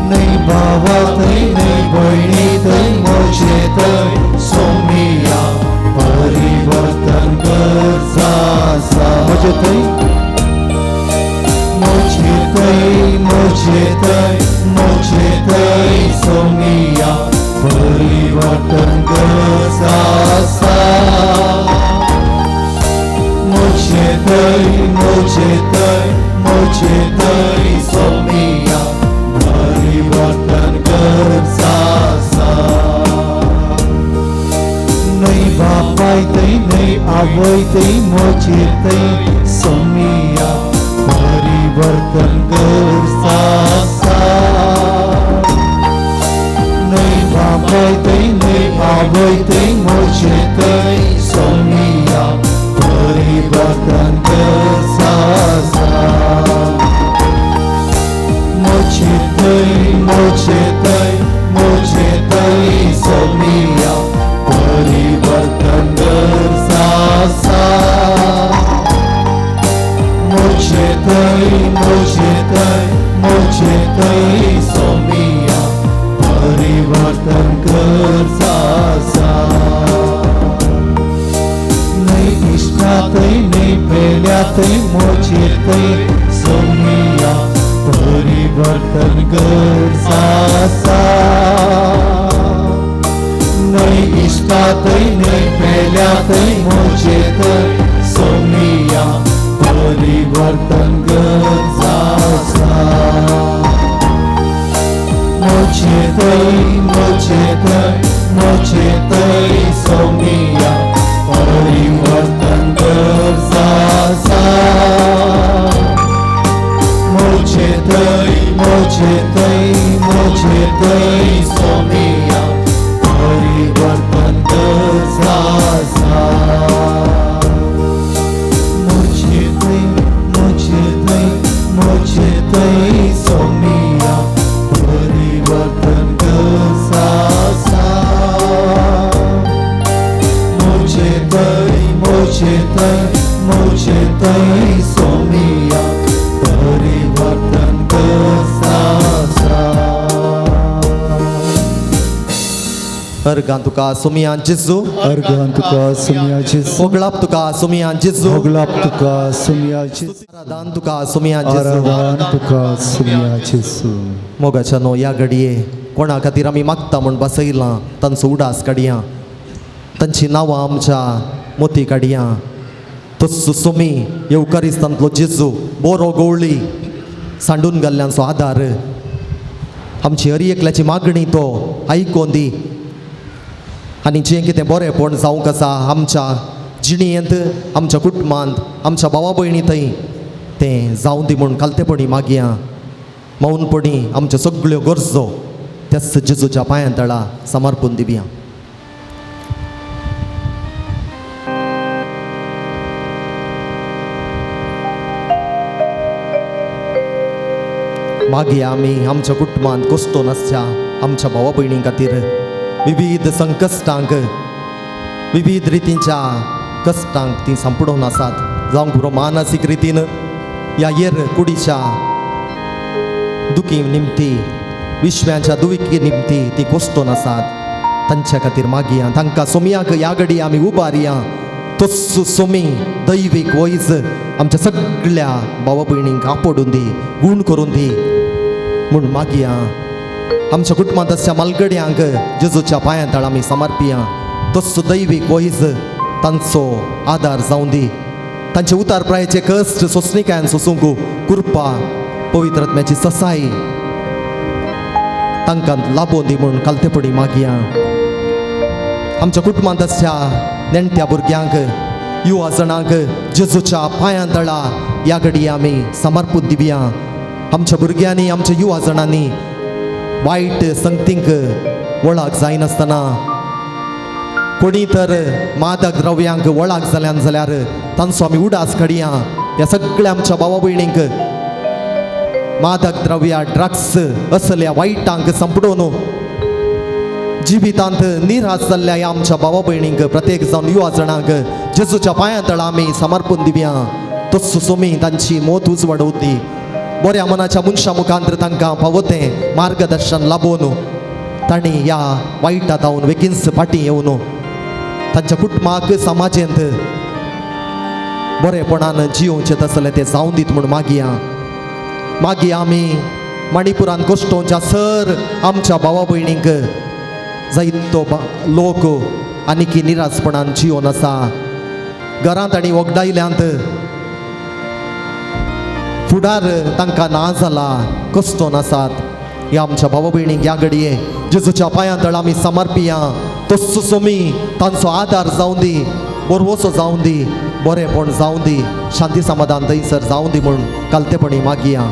न्हय बाबा थंय, न्हय भयणी थंय, मोजे थंय सोमिया परिवर्तन कर सासा. मोजे थंय, मोजे थंय, मोजे थंय, मोजे थंय सोमिया परिवर्तन कर सासा. मोजे थंय, मोजे थंय, मोजे थंय सोमिया परिवर्तन कर सासा. न्हय बापाय थंय, न्हय आवय थंय, मोजे थंय सोमिया परिवर्तन कर सासा. न्हय बापाय थंय, न्हय आवय थंय, मोजे थंय सोमिया परिवर्तन कर सासा. मोजे थंय, मोजे थंय, मोजे थंय सोमिया परिवर्तन कर सासा. मोजे थंय, मोजे थंय, मोजे थंय सोमिया परिवर्तन कर सासा. न्हय इश्टा थंय, न्हय पेल्या थंय, मोजे थंय सोमिया परिवर्तन कर सासा. न्हय इश्टा थंय, न्हय पेल्या थंय, मोजे थंय सोमिया परिवर्तन कर सासा. मोजे थंय, मोजे थंय, मोजे थंय सोमिया परिवर्तन कर सासा. मोजे थंय, मोजे थंय, मोजे थंय सोमिया परिवर्तन कर सासा. मोजे थंय, मोजे थंय, मोजे थंय सोमिया परिवर्तन कर सासा. मोजे थंय, मोजे थंय, मोजे थंय सोमिया परिवर्तन कर सासा. अर्गां तुका सोमिया जेजू, अर्गां तुका सोमिया जेजू, होगळाप तुका सोमिया जेजू, होगळाप तुका सोमिया जेजू, आराधान तुका सोमिया जेजू, आराधान तुका सोमिया जेजू. मोगाच्या न्हू ह्या घडये कोणा खातीर आमी मागता म्हूण बसयलां तांचो उडास काडया, तांची नांवां आमच्या मोती काडया. तस्सो सोमी येवकारिस्तांतलो जेजू बोरो गवळी सांडून घाल्ल्यांचो आदार, आमची हर एकल्याची मागणी तो आयकोन दी. आनी जें कितें बरेंपण जावंक आसा आमच्या जिणेंत, आमच्या कुटुंबांत, आमच्या भावा भयणी थंय तें जावं दी म्हूण खालतेपणी मागया. मौनपणी आमच्यो सगळ्यो गरजो त्याच जेजूच्या पांयां तळा समर्पून दिवया. मागीर आमी आमच्या कुटुंबांत कोश्टोन आसच्या आमच्या भावा भयणीं खातीर विविध संकश्टांक विविध रितींच्या कश्टांक ती सांपडून आसात, जावंक पुरो मानसीक रितीन या येर कुडीच्या दुखी निमती विश्व्यांच्या दुखी निमती ती कोश्टोन आसात. तांच्या खातीर मागया, तांकां सोमयाक ह्या घडी आमी उबारया. तस्सो सोमी दैवीक वैज आमच्या सगळ्या भावा भयणींक आपोडून दी, गूण करून दी म्हूण मागया. आमच्या कुटुंबांत आसच्या मालगड्यांक जेजूच्या पांयां तळ आमी समर्पिया. तस्सो दैवीक वैज तांचो आदार जावं दी, तांचे उतार प्रायेचे कश्ट सोंसणिकायेन सोसूंक कृपा पवित्र आत्म्याची ससाय तांकां लाबोवन दी म्हूण कालतेपणी मागया. आमच्या कुटुंबांत आसच्या नेणट्या भुरग्यांक युवा जणांक जेजूच्या पांयां तळा ह्या घडी आमी समर्पूत दिवया. आमच्या भुरग्यांनी आमच्या युवा जणांनी वायट संगतींक वळख जायनासतना कोणी तर मादक द्रव्यांक वळख जाल्यान जाल्यार तांचो आमी उडास काडया. ह्या सगळ्या आमच्या भावा भयणींक मादक द्रव्या ड्रग्स असल्या वायटांक सांपडोवन जिवितांत निराश जाल्ल्या ह्या आमच्या भावा भयणींक प्रत्येक जावन युवा जणांक जेजूच्या पांयां तळा आमी समर्पून दिवया. तस्सो सोमी तांची मोत उजवाडोवती बऱ्या मनाच्या मनशां मुखांतर तांकां फावो तें मार्गदर्शन लाबोवन तांणी ह्या वायटा जावन वेगींच फाटीं येवन तांच्या कुटुंबाक समाजेंत बरेपणान जियोवचें तसलें तें जावन दीत म्हूण मागया. मागीर आमी मणिपुरान कोश्टोवच्या सर आमच्या भावा भयणींक जायतो लोक आनीकी निराशपणान जियोन आसा. घरांत आनी वगडायल्यांत फुडार तांकां ना जाला कश्टोन आसात. ह्या आमच्या भावा भयणींक ह्या घडये जेजूच्या पांयां तळ आमी समर्पिया. तस्सो सोमी तांचो आदार जावं दी, बरवसो जावं दी, बरेंपण जावं दी, शांती समाधान थंयसर जावं दी म्हूण कालतेपणी मागया.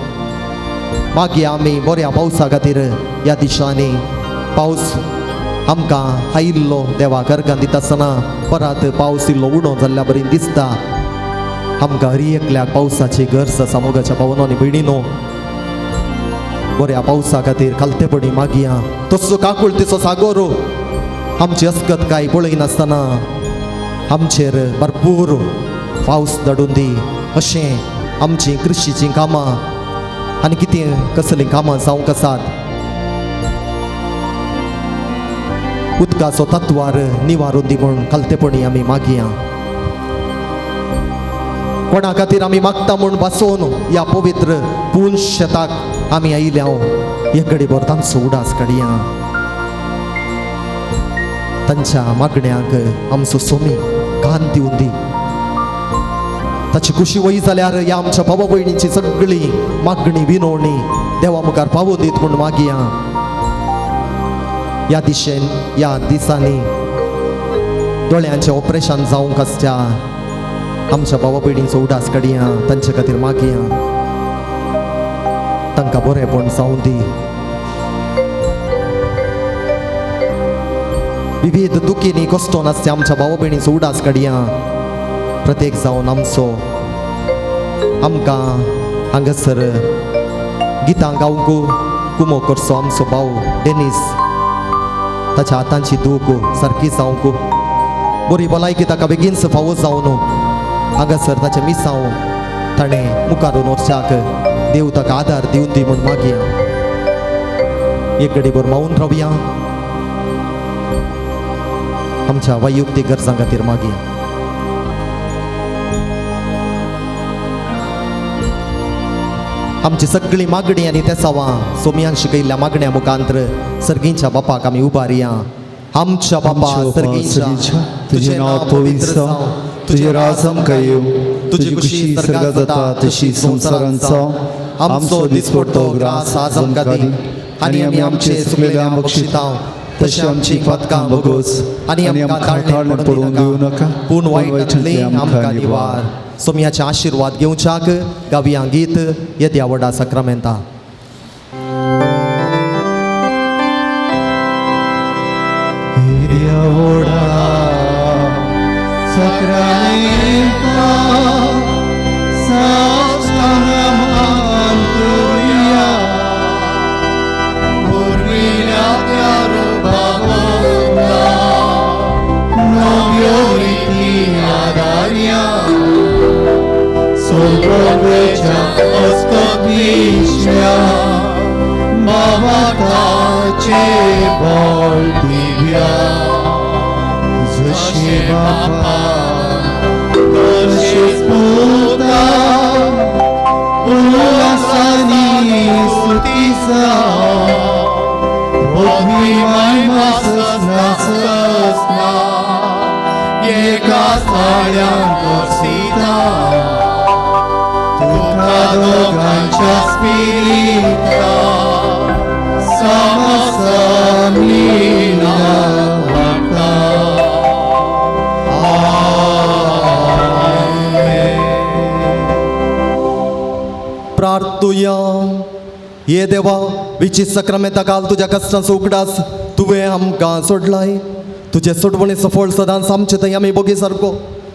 मागीर आमी बऱ्या पावसा खातीर ह्या दिशांनी पावस आमकां आयिल्लो देवा गर्गान दिता आसतना परत पावस इल्लो उणो जाल्ल्या बरी दिसता. आमकां हरी एकल्याक पावसाची गरज आसा. मोगाच्या भावनो आनी भयणीनो बऱ्या पावसा खातीर कालतेपणी मागया. तसो काकुळतीचो सागोर आमची अस्कत काय पळयनासतना आमचेर भरपूर पावस धाडून दी. अशें आमचीं कृशीचीं कामां आनी कितें कसलीं कामां जावंक आसात उदकाचो तत्वार निवारून दी म्हूण कालतेपणी आमी मागया. कोणा खातीर आमी मागता म्हूण बसोवन ह्या पवित्र पूर्ण शेताक आमी आयिल्ल्या एक घडीभर तांचो उडास काडया. तांच्या मागण्यांक आमचो सोमी कान दिवन दी. ताची खुशी वय जाल्यार ह्या आमच्या भावा भयणींची सगळी मागणी विनवणी देवा मुखार पावोवन दीत म्हूण मागया. ह्या दिशेन ह्या दिसांनी दोळ्यांचें ऑपरेशन जावंक आसच्या आमच्या भावा भयणींचो उडास काडया. तांचे खातीर मागया, तांकां बरेंपण जावं दी. विविध दुखींनी कश्टोन आसच्या आमच्या भावा भयणींचो उडास काडया. प्रत्येक जावन आमचो आमकां हांगासर गितां गावंक कुमो करचो आमचो भाव डेनीस ताच्या हातांची दूख सारकी जावंक बरी भलायकी ताका बेगीनच फावो जावन हांगासर ताचें मिसांव ताणें मुखार व्हरच्याक देव ताका आदार दिवन दी म्हूण मागया. एक घडीभर मावून रावया. आमच्या वैयक्तीक गरजां खातीर मागया. आमची सगळी मागणी आनी तेसावां सोमयान शिकयल्ल्या मागण्या मुखांतर सर्गींच्या बापाक आमी उबारया. आमच्या बापा सर्गींच्या, तुझें नांव पवित्र जावं, तुजें राज आमकां येवं, तुजी खुशी सर्गांत जाता तशी संवसारांत जावं. आमचो दिसपडतो ग्रास आज आमकां दी आनी आमी आमचे चुकलेल्यांक बक्षितांव तशी आमची पातकां भोगोस आनी आमकां ताळणें पडून दिवं नाका, पूण वायटांतली आमकां निवार. सोमयाचे आशिर्वाद घेवच्याक गावया गीत येद्या व्हडा साक्रामेंता. येद्या व्हडा साक्रामेंता साष्टांग मान करुया. गोवेच्या अस्तपिश्या बाबाचे बळ दिव्या जशे बापा तशेच पुता उल्हासानी स्तुती पदवी महिमा ससना ससना एका साळ्यांत सीता तुका दोगांच्या स्पिरिता समसमीना वाडटा. आमेन. प्रार्थुया. ये देवा विची सक्रामेंता काल तुज्या कश्टांचो उगडास तुवें आमकां सोडलाय. तुजे सोडवणेचो फळ सदांच आमचे थंय आमी बोगी सारको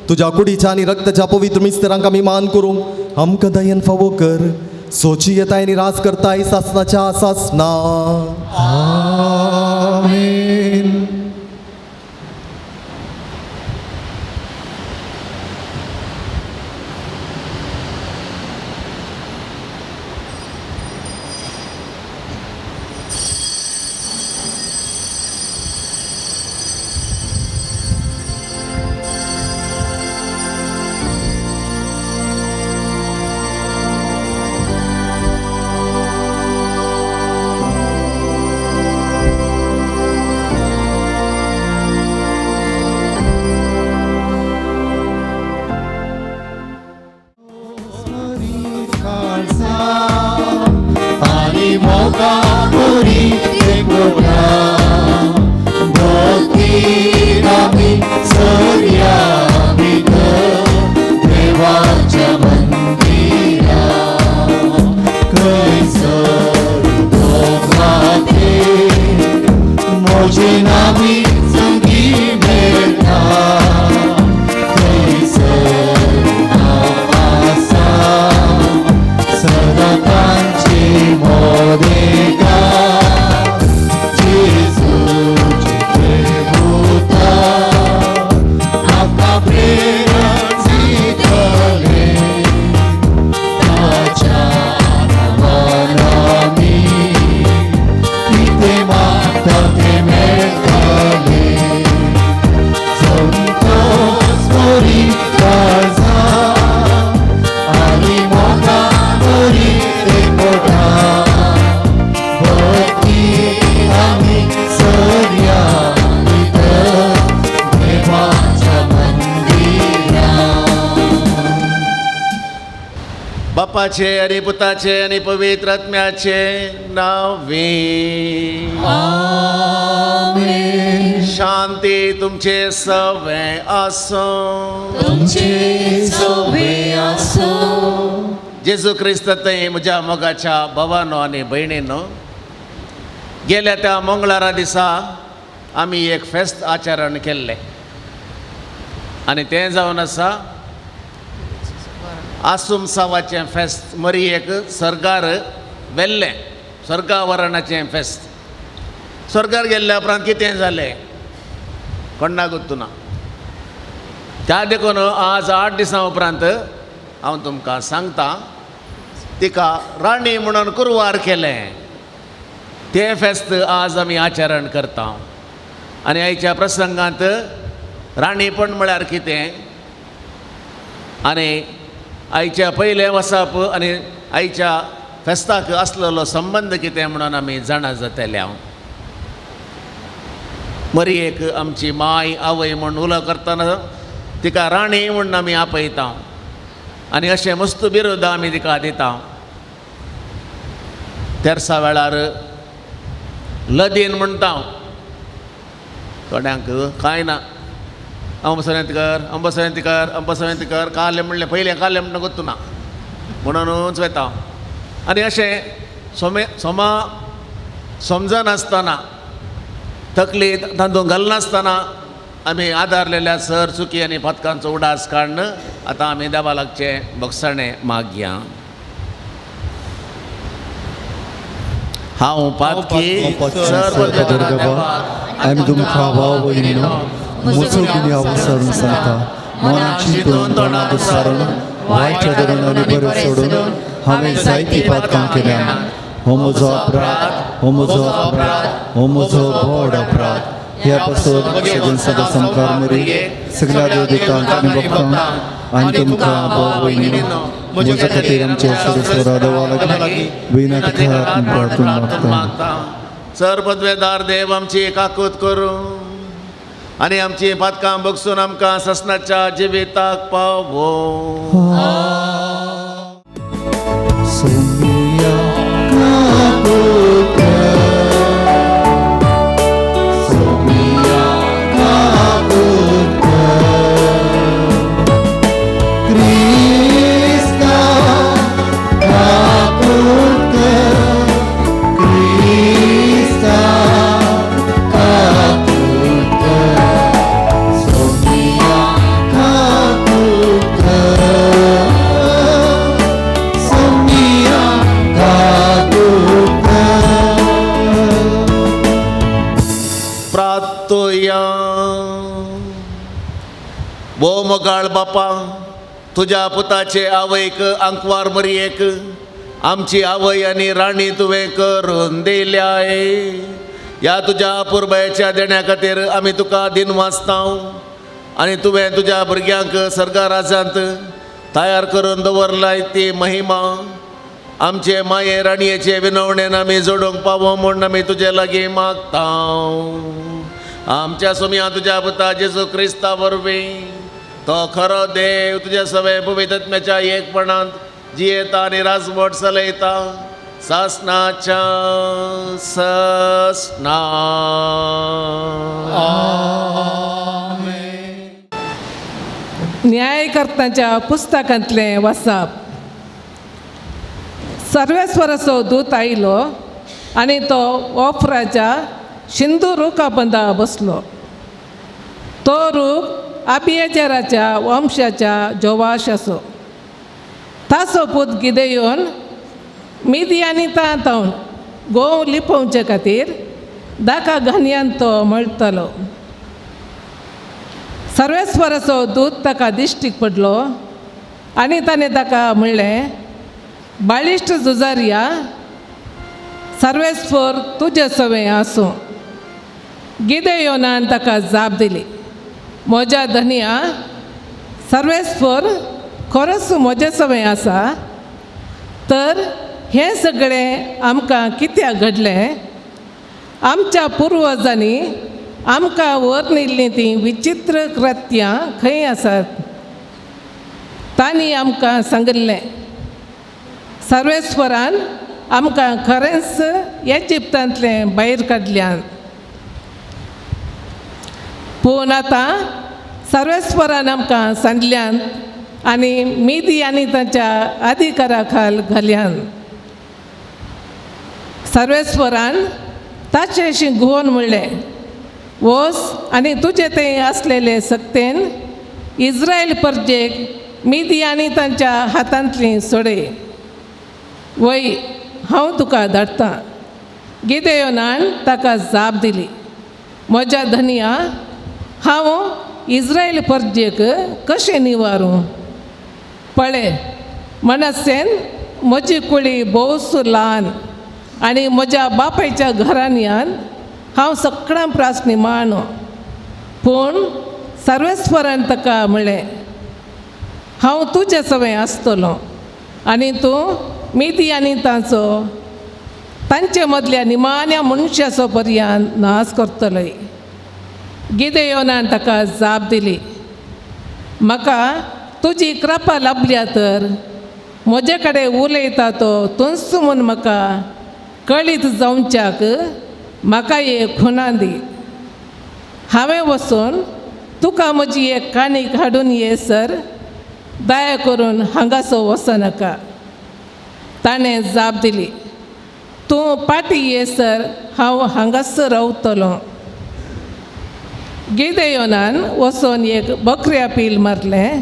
तुज्या कुडीच्या आनी रक्ताच्या पवित्र मिस्तरांक आमी मान करूंक आमकां दयेन फावो कर. सोची येताय आनी राज करताय सासनाच्या सासना. आमेन. बापाचे आणि पुताचे आणि पवित्र आत्म्याचे नावे. आमेन. शांती तुमचे सवे आसो. तुमचे सवे आसो. जेजू क्रिस्त थंय म्हज्या मोगाच्या भावानो आनी भयणीनो, गेल्या त्या मंगळारा दिसा आमी एक फेस्त आचरण केल्लें आनी तें जावन आसा आसुमसावाचें फेस्त. मरियेक सर्गार व्हेल्लें, स्वर्गावरणाचें फेस्त. स्वर्गार गेल्ल्या उपरांत कितें जालें कोण्णाक गुत्तुना. त्या देखून आज 8 दिसां उपरांत हांव तुमकां सांगता, तिका राणी म्हणून कुरवार केलें. तें फेस्त आज आमी आचरण करता. आनी आयच्या प्रसंगांत राणीपण म्हळ्यार कितें आनी आयच्या पयलें वसप आनी आयच्या फेस्ताक आसलेलो संबंद कितें म्हणून आमी जाणा जातले. हांव मरियेक आमची माय आवय म्हूण उलो करतना तिका राणी म्हूण आमी आपयता आनी अशें मस्त बिरुदां आमी तिका दिता. तेरसा वेळार लदीन म्हणटा, थोड्यांक कांय ना, अंबसवेंत कर अंबसवेंत कर अंबसवेंत कर कालें म्हणलें पयलें कालें म्हणटा गोत्तुना म्हणूनच वता. आनी अशें सोमे सोमा समजनासतना तकली तातूंत घालनासतना आमी आदारलेल्या सर चुकी आनी पातकांचो उडास काडून आतां आमी देवा लागचें भोगसणें मागया. हांव पातकी आमी तुमकां भाव भयणीनो म्हजो गुन्यांव विसरून सांगता, मनाची तोंड तोंडाक सारून वायट धरून आनी बरें सोडून हांवें जायतीं पातकां केल्या. हो म्हजो अपराध, हो म्हजो अपराध, हो म्हजो व्हड अपराध. ह्या पासून सगळ्यां सदां सामकार मरी सगळ्या देवदूतांक आनी भक्तांक आनी तुमकां भाव भयणीनो म्हज्या खातीर आमच्या सर्वेस्वरा देवा लागीं विनंती करात प्रार्थना मागता. सर पदवेदार देव आमची काकूत करूं आनी आमची पातकां बगसून आमकां ससनाच्या जिविताक पावो. सोमिया काकूत कर, सोमिया काकूत कर, क्रिस्ता काकूत कर, क्रिस्ता काकूत कर, सोमिया काकूत कर, सोमिया काकूत कर. प्रार्थुया. भोव मोगाळ बापा, तुज्या पुताचे आवयक आंकवार मरयेक आमची आवय आनी राणी तुवें करून दिल्याय. ह्या तुज्या पुरबायेच्या देण्या खातीर आमी तुका दिन वाचताव आनी तुवें तुज्या भुरग्यांक सर्गा राजांत तयार करून दवरलाय ती महिमा आमचे माये राणयेचे विनवणेन आमी जोडूंक पावो म्हूण आमी तुजे लागीं मागता. आमच्या सोमया तुज्या पुता जेजू क्रिस्ता वरवीं तो खरो देव तुज्या सवे पवित्रत्म्याच्या एकपणांत जियेता आनी राजवट चलयता सासनाच्या ससना. न्यायकर्त्यांच्या पुस्तकांतलें वाचप. सर्वेस्वराचो दूत आयलो आनी तो ओफराच्या शिंदू रुखा बंदा बसलो. तो रूख आबियेजराच्या वंशाच्या जोवाशाचो. ताचो पूत गिदेयोन मिदियानी तावन गोंव लिपोवचे खातीर दाका घानयान तो मळटालो. सर्वेस्वराचो दूत ताका दिश्टीक पडलो आनी ताणें ताका म्हणलें, बाळिश्ट झुजारया, सर्वेस्वर तुजे सवें आसूं. गिदेयोनान ताका जाप दिली, म्हज्या धनया, सर्वेस्वर खरोच म्हजे सवें आसा, तर हें सगळें आमकां कित्याक घडलें? आमच्या पुर्वजांनी आमकां वर्णिल्लीं तीं विचित्र कृत्यां खंय आसात? तांणी आमकां सांगिल्लें, सर्वेस्वरान आमकां खरेंच इजिप्तांतलें भायर काडल्यान. पूण आतां सर्वेस्वरान आमकां सांडल्यान आनी मिदी आनी तांच्या अधिकारा खाल घाल्यान. सर्वेस्वरान ताचेशी घुंवन म्हणलें, वोस आनी तुजे थंय आसलेले सक्तेन इस्रायल परजेक मिदी आनी तांच्या हातांतली सोडय. वय, हांव तुका धाडटां. गिदेयोनान ताका जाप दिली, म्हज्या धनया, हांव इस्रायल परजेक कशें निवारूं? पळय, मनसेन म्हजी कुळी भोवच ल्हान आनी म्हज्या बापायच्या घराण्यान हांव सगळ्यां प्रास निमाणो. पूण सर्वेस्वरान ताका म्हणलें, हांव तुजे सवें आसतलो आनी तूं मिदी आनी तांचो तांचे मदल्या निमाण्या मनशाचो पर्यान नाश करतलोय. गिदेयोनान ताका जाप दिली, म्हाका तुजी कृपा लाभल्या तर म्हजे कडेन उलयता तो तूंच म्हूण म्हाका कळीत जावच्याक म्हाका एक खुणा दी. हांवें वचून तुका म्हजी एक काणीक हाडून ये सर दया करून हांगासो वचनाका. ताणें जाप दिली, तूं पाटी ये सर हांव हांगासर रावतलो. गिदेयोनान वचून एक बकऱ्या पील मारलें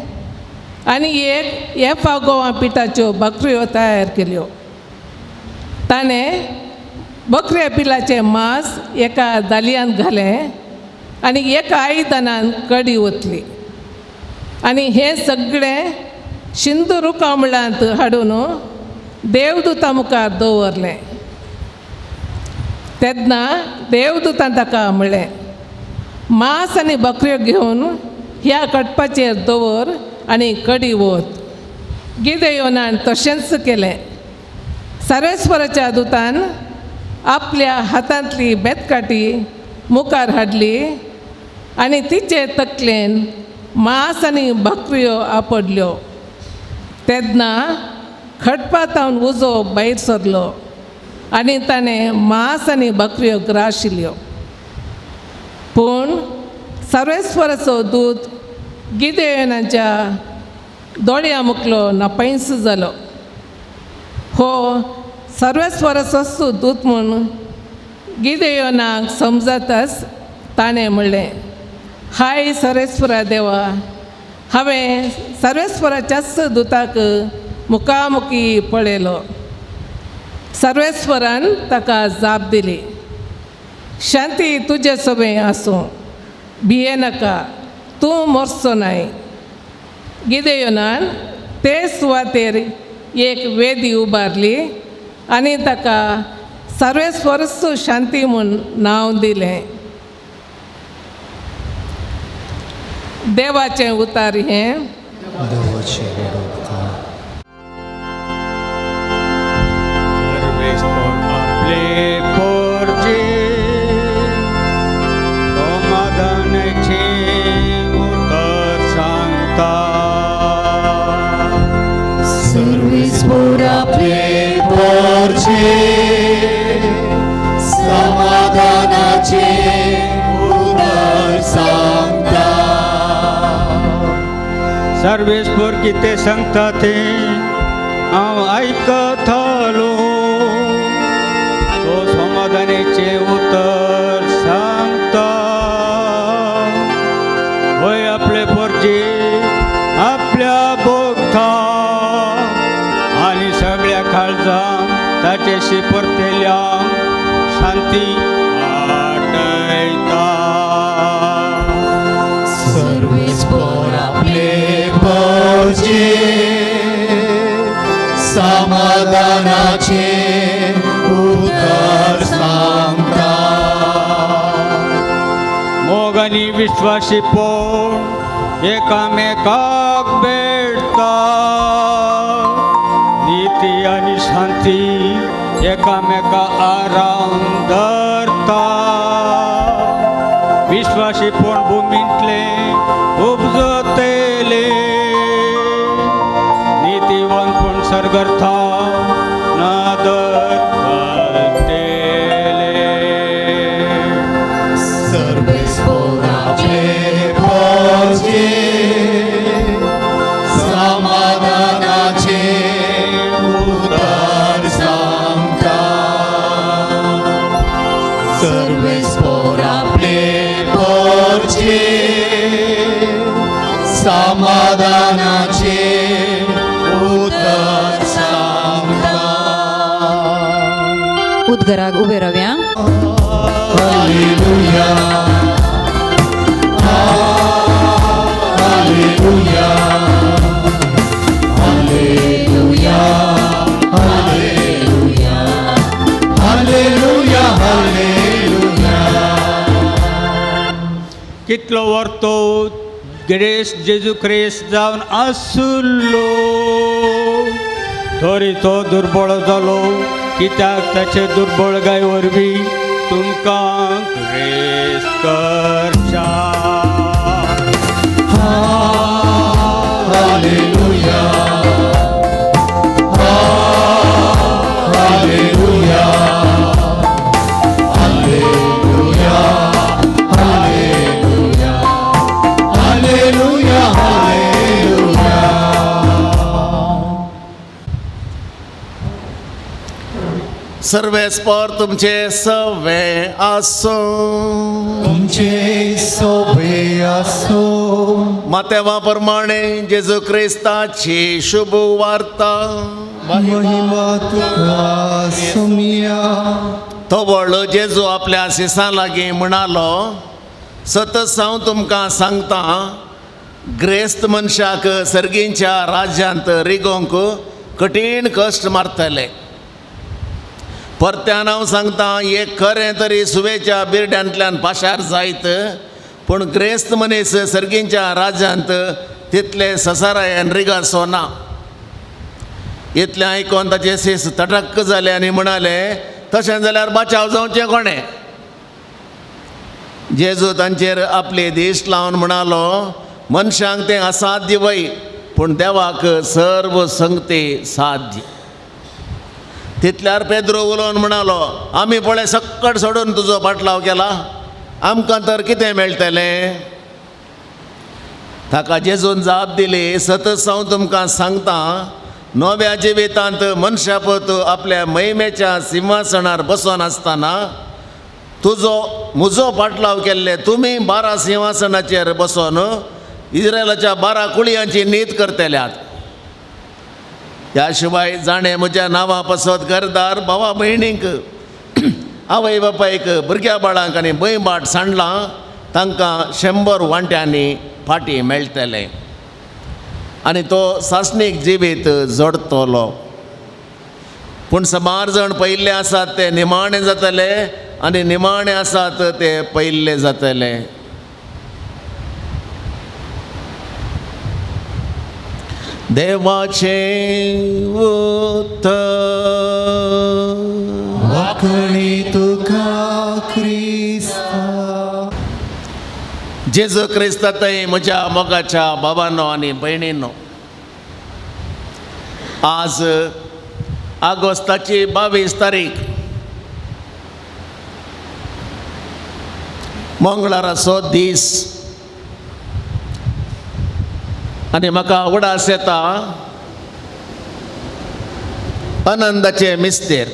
आनी एक एफा गोवा पिठाच्यो बकऱ्यो तयार केल्यो. ताणें बकऱ्या पिलाचें मांस एका दालयांत घालें आनी एका आयदनान कडी ओतली आनी हें सगळें शिंदू रुखामुळांत हाडून देवदूता मुखार दवरलें. तेन्ना देवदूतान ताका म्हणलें, मांस आनी बकऱ्यो घेवन ह्या कटपाचेर दवर आनी कडी वत. गिदेयोनान तशेंच केलें. सर्वेस्वराच्या दुतान आपल्या हातांतली बेतकाटी मुखार हाडली आनी तिचे तकलेन मांस आनी बकऱ्यो आपडल्यो. तेन्ना खटपातावन उजो भायर सरलो आनी ताणें मांस आनी बकऱ्यो ग्राशिल्ल्यो. पूण सर्वेस्वराचो दूत गिदेयोनाच्या दोळ्या मुखलो नापैंस जालो. हो सर्वेस्वराचोच दूत म्हूण गिदेयोनाक समजताच ताणें म्हणलें, हाय सर्वेस्वरा देवा, हांवें सर्वेस्वराच्याच दुताक मुखामुखी पळयलो. सर्वेस्वरान ताका जाप दिली, शांती तुजे सोबें आसूं, भिये नाका, तूं मरचो नाय. गिदेयोनान ते सुवातेर एक वेदी उबारली आनी ताका सर्वेस्वरच शांती म्हूण नांव दिलें. देवाचें उतार हें. समाधानाचे उतर सांगता. सर्वेस्पर कितें सांगता तें हांव आयकतलो, तो समाधानाचें उतर सांगता. वय आपले पोरचे आपल्या भोगता आनी सगळ्या काळजां ताचेशी परतेल्या शांती आटयता. सर्वेस्पर आपले पोरचे समाधानाचे उतर सांगता. मोग आनी विश्वासीपण एकामेकाक भेटता, नीती आनी शांती एकामेका आराम धरता. विश्वासीपण भुमींतले उपजतले, नीतिवंतपण सरगर्था नदर घालतले. सर्वेस्पर आपले पोरचे समाधानाचे उतर सांगता. सर्वेस्पर आपले पोरचे समाधानाचे उतर सांगता. उद्गराक उबे Ravya. Hallelujah, hallelujah, hallelujah, hallelujah, hallelujah, hallelujah. कितलो वर्तो ग्रेस जेजू क्रिस्त जावन आसुल्लो, तरी तो दुर्बळ जालो, कित्याक ताचे दुर्बळगाय वरवीं तुमकां ग्रेस करच्या. Hallelujah, hallelujah, hallelujah, hallelujah, hallelujah, hallelujah. सर्वेस्पर तुमचे सवे आसूं. तुमचे सोबे आसो. मातेवा प्रमाणे जेजू क्रिस्ताची शुभ वार्ता. महिमा तुका सुमिया. तवळ जेजू आपल्या शिसां लागीं म्हणालो, सतच हांव तुमकां सांगता, ग्रेस्त मनशाक सर्गींच्या राज्यांत रिगोवंक कठीण कश्ट मारतले. परत्यान हांव सांगता, एक खरें तरी सुवेच्या बिरड्यांतल्यान पाशार जायत, पूण ग्रेस्त मनीस सर्गींच्या राज्यांत तितले ससारायन रिगासो ना. इतलें आयकोन ताचे सीस तटक्क जाले आनी म्हणाले, तशें जाल्यार बचाव जावचें कोणें? जेजू तांचेर आपली दीस लावन म्हणालो, मनशांक तें असाध्य वय, पूण देवाक सर्व संगती साध्य. तितल्यार पेद्रो उलोवन म्हणालो, आमी पळय सक्कड सोडून तुजो पाटलाव केला, आमकां तर कितें मेळटलें? ताका जेजून जाप दिली, सतत हांव तुमकां सांगता, नव्या जिवितांत मनशापत आपल्या महिमेच्या सिंहासनार बसून आसतना तुजो म्हजो पाटलाव केल्ले तुमी 12 सिंहासनाचेर बसून इस्रायलाच्या 12 कुळयांची नीत करतल्यात. ह्या शिवाय जाणें म्हज्या नांवा पासत घरदार, भावा भयणींक, आवय बापायक, भुरग्या बाळांक आनी भंय बाट सांडलां, तांकां 100 वांट्यांनी फाटीं मेळटलें आनी तो सासणीक जिवीत जोडटलो. पूण सुमार जाण पयिल्ले आसात ते निमाणे जातले आनी निमाणे आसात ते पयिल्ले जातले. देवाचें उतर. वाखणी तुका क्रिस्ता. जेजू क्रिस्ता थंय म्हज्या मोगाच्या बाबानो आनी भयणीनो, आज ऑगस्टाची 22 तारीख, मंगळाराचो दीस आनी म्हाका उडास येता आनंदाचे मिस्तेर.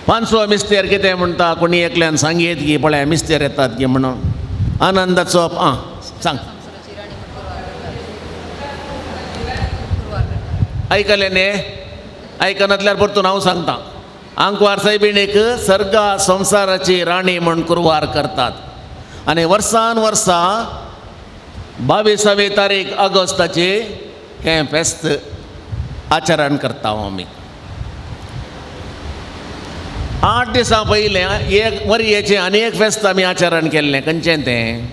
पांचवो मिस्तेर कितें म्हणटा, कोणी एकल्यान सांगयत की पळय मिस्तेर येतात की म्हणून आनंदाचो. आं सांग, आयकलें न्ही? आयकनातल्यार परतून हांव सांगता. आंकवार सायबिणीक सर्गा संवसाराची राणी म्हूण कुरवार करतात आनी वर्सान वर्सा 22 तारीख ऑगस्टाची हें फेस्त आचरण करता आमी. 8 दिसां पयलें एक मरयेचें आनी एक फेस्त आमी आचरण केल्लें. खंयचें तें?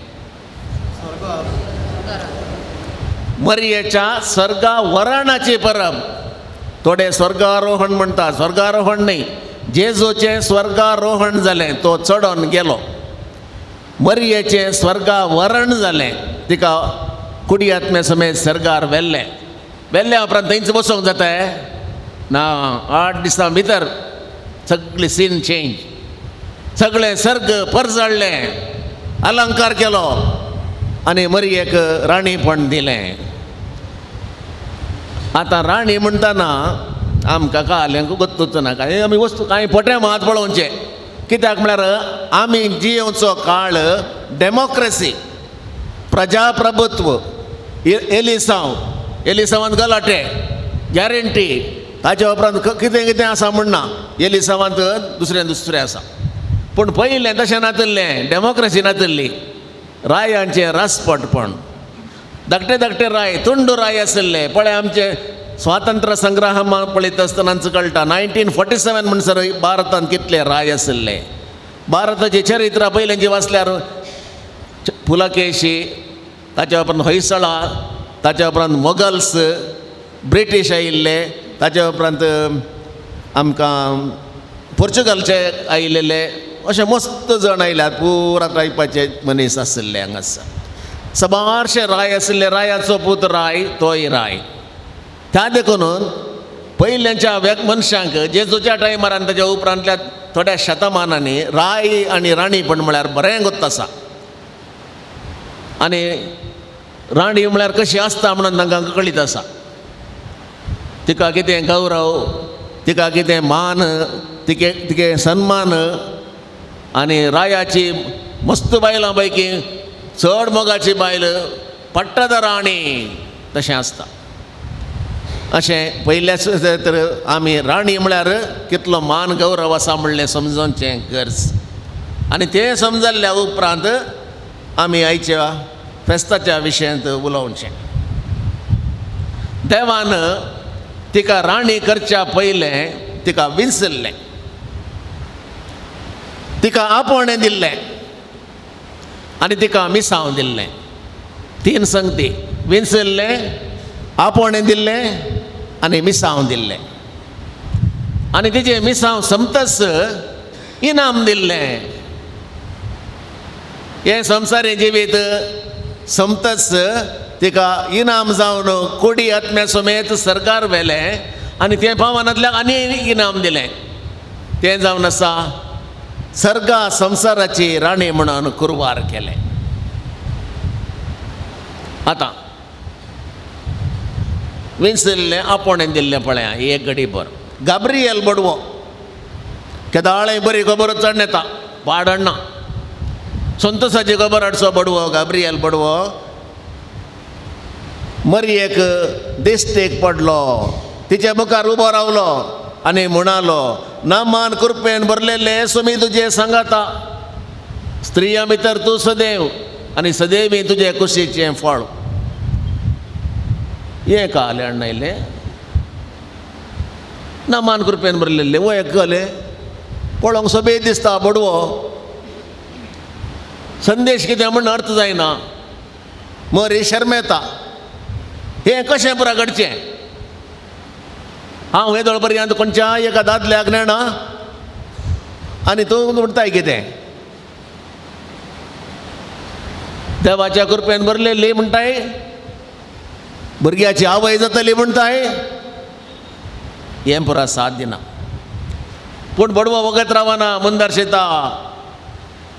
मरयेच्या स्वर्गा वरणाची परब. थोडे स्वर्गारोहण म्हणटा, स्वर्गारोहण न्ही, जेजूचें स्वर्गारोहण जालें, तो चडोन गेलो. मरयेचें स्वर्गा वरण जालें, तिका कुडियात्मे समेत सर्गार व्हेल्लें. व्हेल्ल्या उपरांत थंयच बसोंक जाता ना, 8 दिसां भितर सगळी सीन चेंज, सगळें सर्ग परजळ्ळें, अलंकार केलो आनी मरयेक राणीपण दिलें. आतां राणी म्हणटना आमकां काल्यांक गोत्तूच ना, कांय आमी वस्तू कांय फोटे मात पळोवचें. कित्याक म्हळ्यार आमी जियेवचो काळ डेमोक्रेसी, प्रजाप्रभुत्व, एलिसांव, एलिसांवांत गलाटे गॅरंटी, ताच्या उपरांत कितें कितें आसा म्हणना, एलिसांवांत दुसरें दुसरें आसा. पूण पयलें तशें नातिल्लें, डेमोक्रेसी नातिल्ली, रायांचें रासपटपण, धाकटे धाकटे राय, तुंडू राय आशिल्ले. पळय आमचे स्वातंत्र्य संग्राम पळयता आसतनाच कळटा, 1947 म्हणसर भारतांत कितले राय आशिल्ले. भारताची चरित्र पयलेंची वाचल्यार पुलकेशी, ताच्या उपरांत होयसळा, ताच्या उपरांत मोगल्स, ब्रिटीश आयिल्ले, ताच्या उपरांत आमकां पोर्चुगलचे आयिल्ले, अशे मस्त जण आयल्यात, पुरा टायपाचे मनीस आशिल्ले हांगासर. सबारशे राय आशिल्ले, रायाचो पूत राय, तोय राय. त्या देखून पयल्याच्या मनशांक जेजूच्या टायमार आनी ताच्या उपरांतल्या थोड्या शतमानांनी राय आनी राणीपण म्हळ्यार बरें गोत्त आसा. आनी राणी म्हळ्यार कशी आसता म्हणून तांकां कळीत आसा. तिका कितें गौरव, तिका कितें मान, तिके तिके सन्मान. आनी रायाची मस्त बायलां पैकी चड मोगाची बायल पट्टद राणी तशें आसता. अशें पयल्याच तर आमी राणी म्हळ्यार कितलो मान गौरव आसा म्हणलें समजोवचें गरज. आनी तें समजल्ल्या उपरांत आमी आयच्या फेस्ताच्या विशयांत उलोवचें. देवान तिका राणी करच्या पयलें तिका विंचल्लें, तिका आपोवणें दिल्लें आनी तिका मिसांव दिल्लें. तीन संगती: विंचल्लें, आपोवणें दिल्लें आनी मिसांव दिल्लें. आनी तिचें मिसांव समतच इनाम दिल्लें. हें संवसारी जिवीत समतच तिका इनाम जावन कोडी आत्म्या समेत सरकार व्हेलें आनी तें पावनांतल्याक आनी इनाम दिलें. तें जावन आसा सर्गा संवसाराची राणी म्हणून कुरवार केलें. आतां विंचल्लें आपोवणें दिल्लें पळया एक घडी भर. गाब्रियल बडवो केदाळें बरी खबर चड येता पाडणा संतोसाची खबर हाडचो बडवो गाब्रियल बडवो मरयेक दिश्टीक पडलो, तिचे मुखार उबो रावलो आनी म्हणालो, नामान कृपेन भरलेले सुमी तुजे सांगाता, स्त्रियां भितर तूं सदैव आनी सदैवी तुजे कुशीचें फळ. हें कालें अण्णायलें नामान कृपेन भरलेलें वो एक कलें पळोवंक सोबीत दिसता बडवो, संदेश कितें म्हण अर्थ जायना, मरी शर्मेता, हें कशें पुरा घडचें? हांव हे दोळ पर्यंत खंयच्या एका दादल्याक नेणा आनी तूं म्हणटाय कितें? देवाच्या कृपेन भरलेली म्हणटाय, भुरग्याची आवय जातली म्हणटाय, हें पुरा साथ दिना. पूण बडवो वगत रावना, मुंदार शेता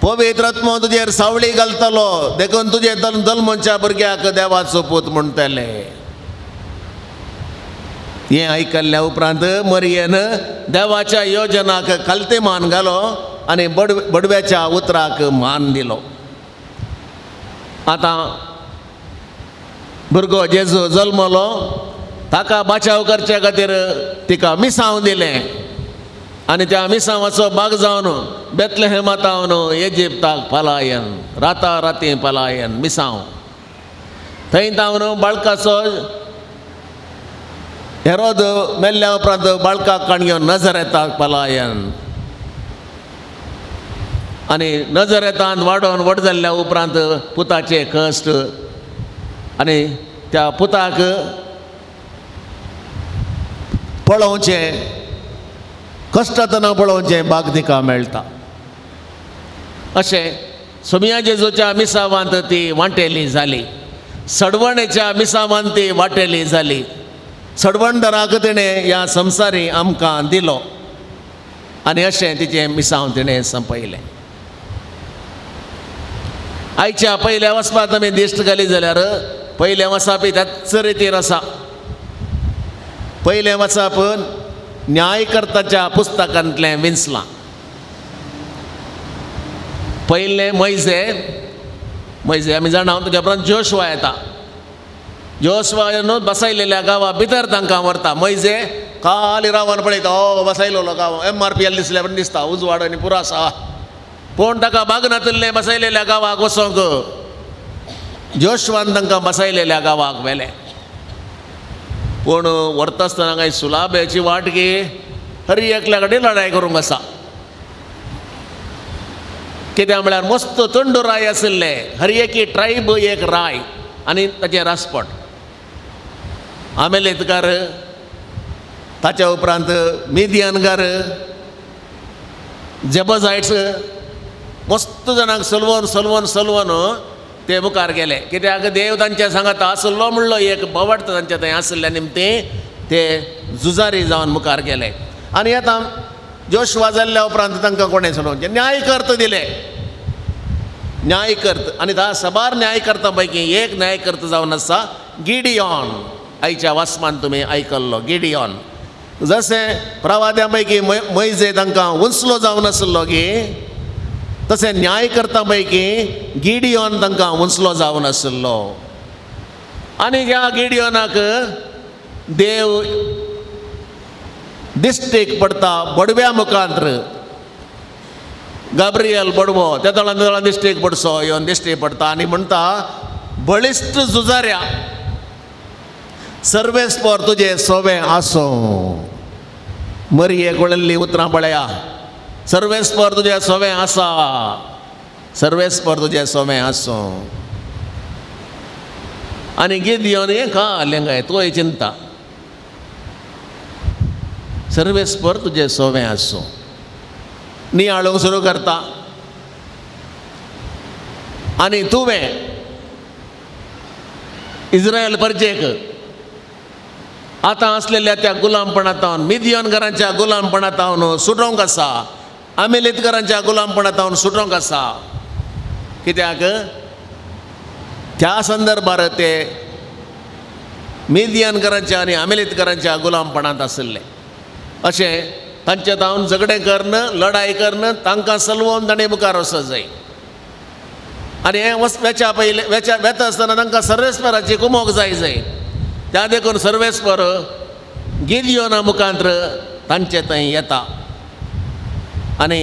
पवित्र आत्मो तुजेर सावळी घालतलो, देखून तुजे जल्मच्या भुरग्याक देवाचो पूत म्हणटले. हें आयकल्ल्या उपरांत मरयेन देवाच्या योजनाक खालते मान घालो आनी बडव्याच्या उतराक मान दिलो. आतां भुरगो जेजू जल्मलो, ताका बाचाव करचे खातीर तिका मिसांव दिलें आनी त्या मिसांवाचो भाग जावन बेतलेहेमातावन इजिप्ताक पलायन, राता राती पलायन मिसांव. थंय तावन बाळकाचो हेरोद मेल्ल्या उपरांत बाळकाक काण घेवन नजरेताक पलायन आनी नजरेतान वाडोवन व्हड जाल्ल्या उपरांत पुताचे कश्ट आनी त्या पुताक पळोवचें कश्टातना पळोवचें भाग तिका मेळटा. अशें सोमिया जेजूच्या मिसावांत ती वांटेली जाली, सडवणेच्या मिसावांत ती वांटेली जाली. सडवणदाराक तिणें ह्या संवसारी आमकां दिलो आनी अशें तिचें मिसांव तिणें संपयलें. आयच्या पयल्या वचपांत आमी दिश्ट घाली जाल्यार पयलें वचप त्याच रितीर आसा. पयलें वचप न्यायकर्ताच्या पुस्तकांतलें विंचलां. पयलें मैजे, मैजे आमी जाणा, तुज्या उपरांत जोशवा येता. जोशवा न्हू बसयलेल्या गांवा भितर तांकां व्हरता. मैजे खाली रावन पळयता, ओ बसयलेलो गांव MRPL दिसल्या पण दिसता उजवाड आनी पुरो आसा, पूण ताका बाग नातिल्लें बसयलेल्या गांवाक वचोंक जोशवान तांकां बसयलेल्या गांवाक व्हेलें. पूण व्हरता आसतना कांय सुलाब्याची वाट की हरी एकल्या कडेन लडाय करूंक आसा. कित्याक म्हळ्यार मस्त तंडू राय आशिल्ले, हर एकी ट्रायब एक राय आनी ताचें रासपट. आमेलेतकार, ताच्या उपरांत मिदियानकार, जेबजायट्स, मस्त जाणांक सलवोन सलवोन सलवोन ते मुखार गेले. कित्याक देव तांच्या सांगाता आसलो म्हणलो एक बवड तांच्या थंय आशिल्ल्या निमतीं ते झुजारी जावन मुखार गेले. आनी आतां जोशवा जाल्ल्या उपरांत तांकां कोणें सोडोवचें न्यायकर्त दिले, न्यायकर्त. आनी धा साबार न्यायकर्ता पैकी एक न्यायकर्त जावन आसा गिडियॉन. आयच्या वासमान तुमी आयकल्लो गिडियॉन. जशें प्रवाद्या पैकी मैजे तांकां उंचलो जावन आसलो की तशें न्यायकर्ता पैकी गिडियॉन तांकां उंचलो जावन आशिल्लो. आनी ह्या गिडियॉनाक देव दिश्टीक पडटा बडव्या मुखांत्र. गाब्रियल बडवो त्या दळान दळान दिश्टीक पडसो येवन दिश्टी पडटा आनी म्हणटा, बळिश्ट झुजाऱ्या, सर्वेस्पर तुजें सोवें आसूं. मरये गोळिल्लीं उतरां पळया, सर्वेस्पर तुजें सोवें आसा, सर्वेस्पर तुजें सोवें आसूं. आनी गिदियोन हें का काय तोय चिंता, सर्वेस्पर तुजें सोवें आसूं. नियाळूंक सुरू करता आनी तुवें इस्रायल परजेक आतां आसलेल्या त्या गुलामपणांत, मिदियनगरांच्या गुलामपणांत सुटोवंक आसा, आमेलीतकरांच्या गुलामपणांत सुटोवंक आसा. कित्याक त्या संदर्भार ते मिदियनकरांच्या आनी आमेलीतकरांच्या गुलामपणांत आशिल्ले. अशें तांचे तावन झगडें करून, लढाय करून तांकां सलवोन ताणें मुखार वचत जाय. आनी हें वेच्या पयलें वेच्या वेता आसतना तांकां सर्वेस्पराची कुमोक जाय जाय. त्या देखून सर्वेस्पर गिदियोना मुखांत्र तांचे थंय येता आनी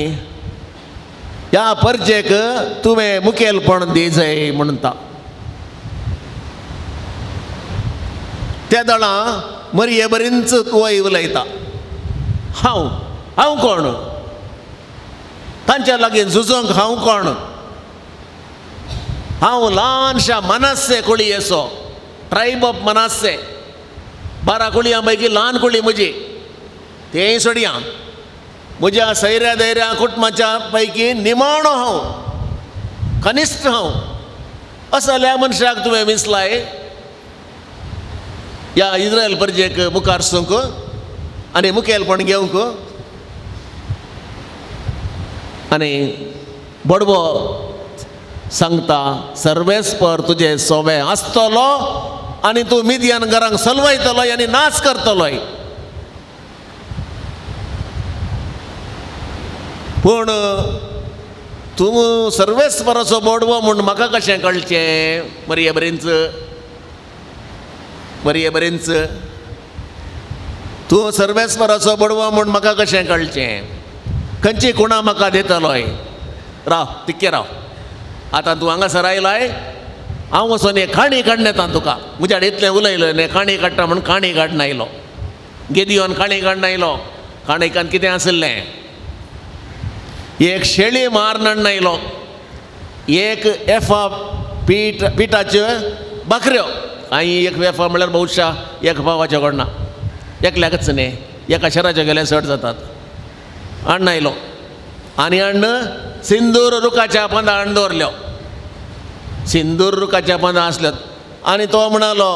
ह्या परजेक तुवें मुखेलपण दी जाय म्हणटा. त्या दळां मरये बरींच वय उलयता, हांव हांव कोण, तांच्या लागीं झुजोंक हांव कोण, हांव ल्हानशा मनास्से कुळयेचो, ट्रायब ऑफ मनास्से, 12 कुळयां पैकी ल्हान कुळी म्हजी, तेंय सोडया, म्हज्या सैऱ्या दैऱ्या कुटुंबाच्या पैकी निमाणो हांव, कनिश्ठ हांव. असल्या मनशाक तुवें विसलाय ह्या इस्रायल परजेक मुखार सूंक आनी मुखेलपण घेवंक. आनी बडवो सांगता, सर्वेस्पर तुजें सोवें आसतलो आनी तूं मिदियन घरांक सलवयतलो आनी नाश करतलोय. पूण तूं सर्वेस्पराचो बडवो म्हूण म्हाका कशें कळचें? मरये बरींच, मरये बरींच, तूं सर्वेस्पराचो बडवो म्हूण म्हाका कशें कळचें? खंयची खुणा म्हाका दितलोय? राव तिक्के राव, आतां तूं हांगासर आयलाय, हांव वचोन एक काणी काडून येता तुका. म्हज्या इतलें उलयलो न्ही, काणी काडटा म्हूण काणी काडून आयलो. गिदियोन काणी काडून आयलो. काणयेकान कितें आशिल्लें? एक शेळी मारून आयलो, एक एफा पीठ पिठाच्यो बकऱ्यो, आनी एक एफा म्हणल्यार बहुशा एक पावाच्यो कडना, एकल्याकच न्ही, एका शराच्यो गेल्यार चड जातात. हाडून आयलो आनी हाडून सिंदूर रुखाच्या पंदा हाडून दवरल्यो. सिंदूर रुखाच्या पंदा आसल्यो आनी तो म्हणालो,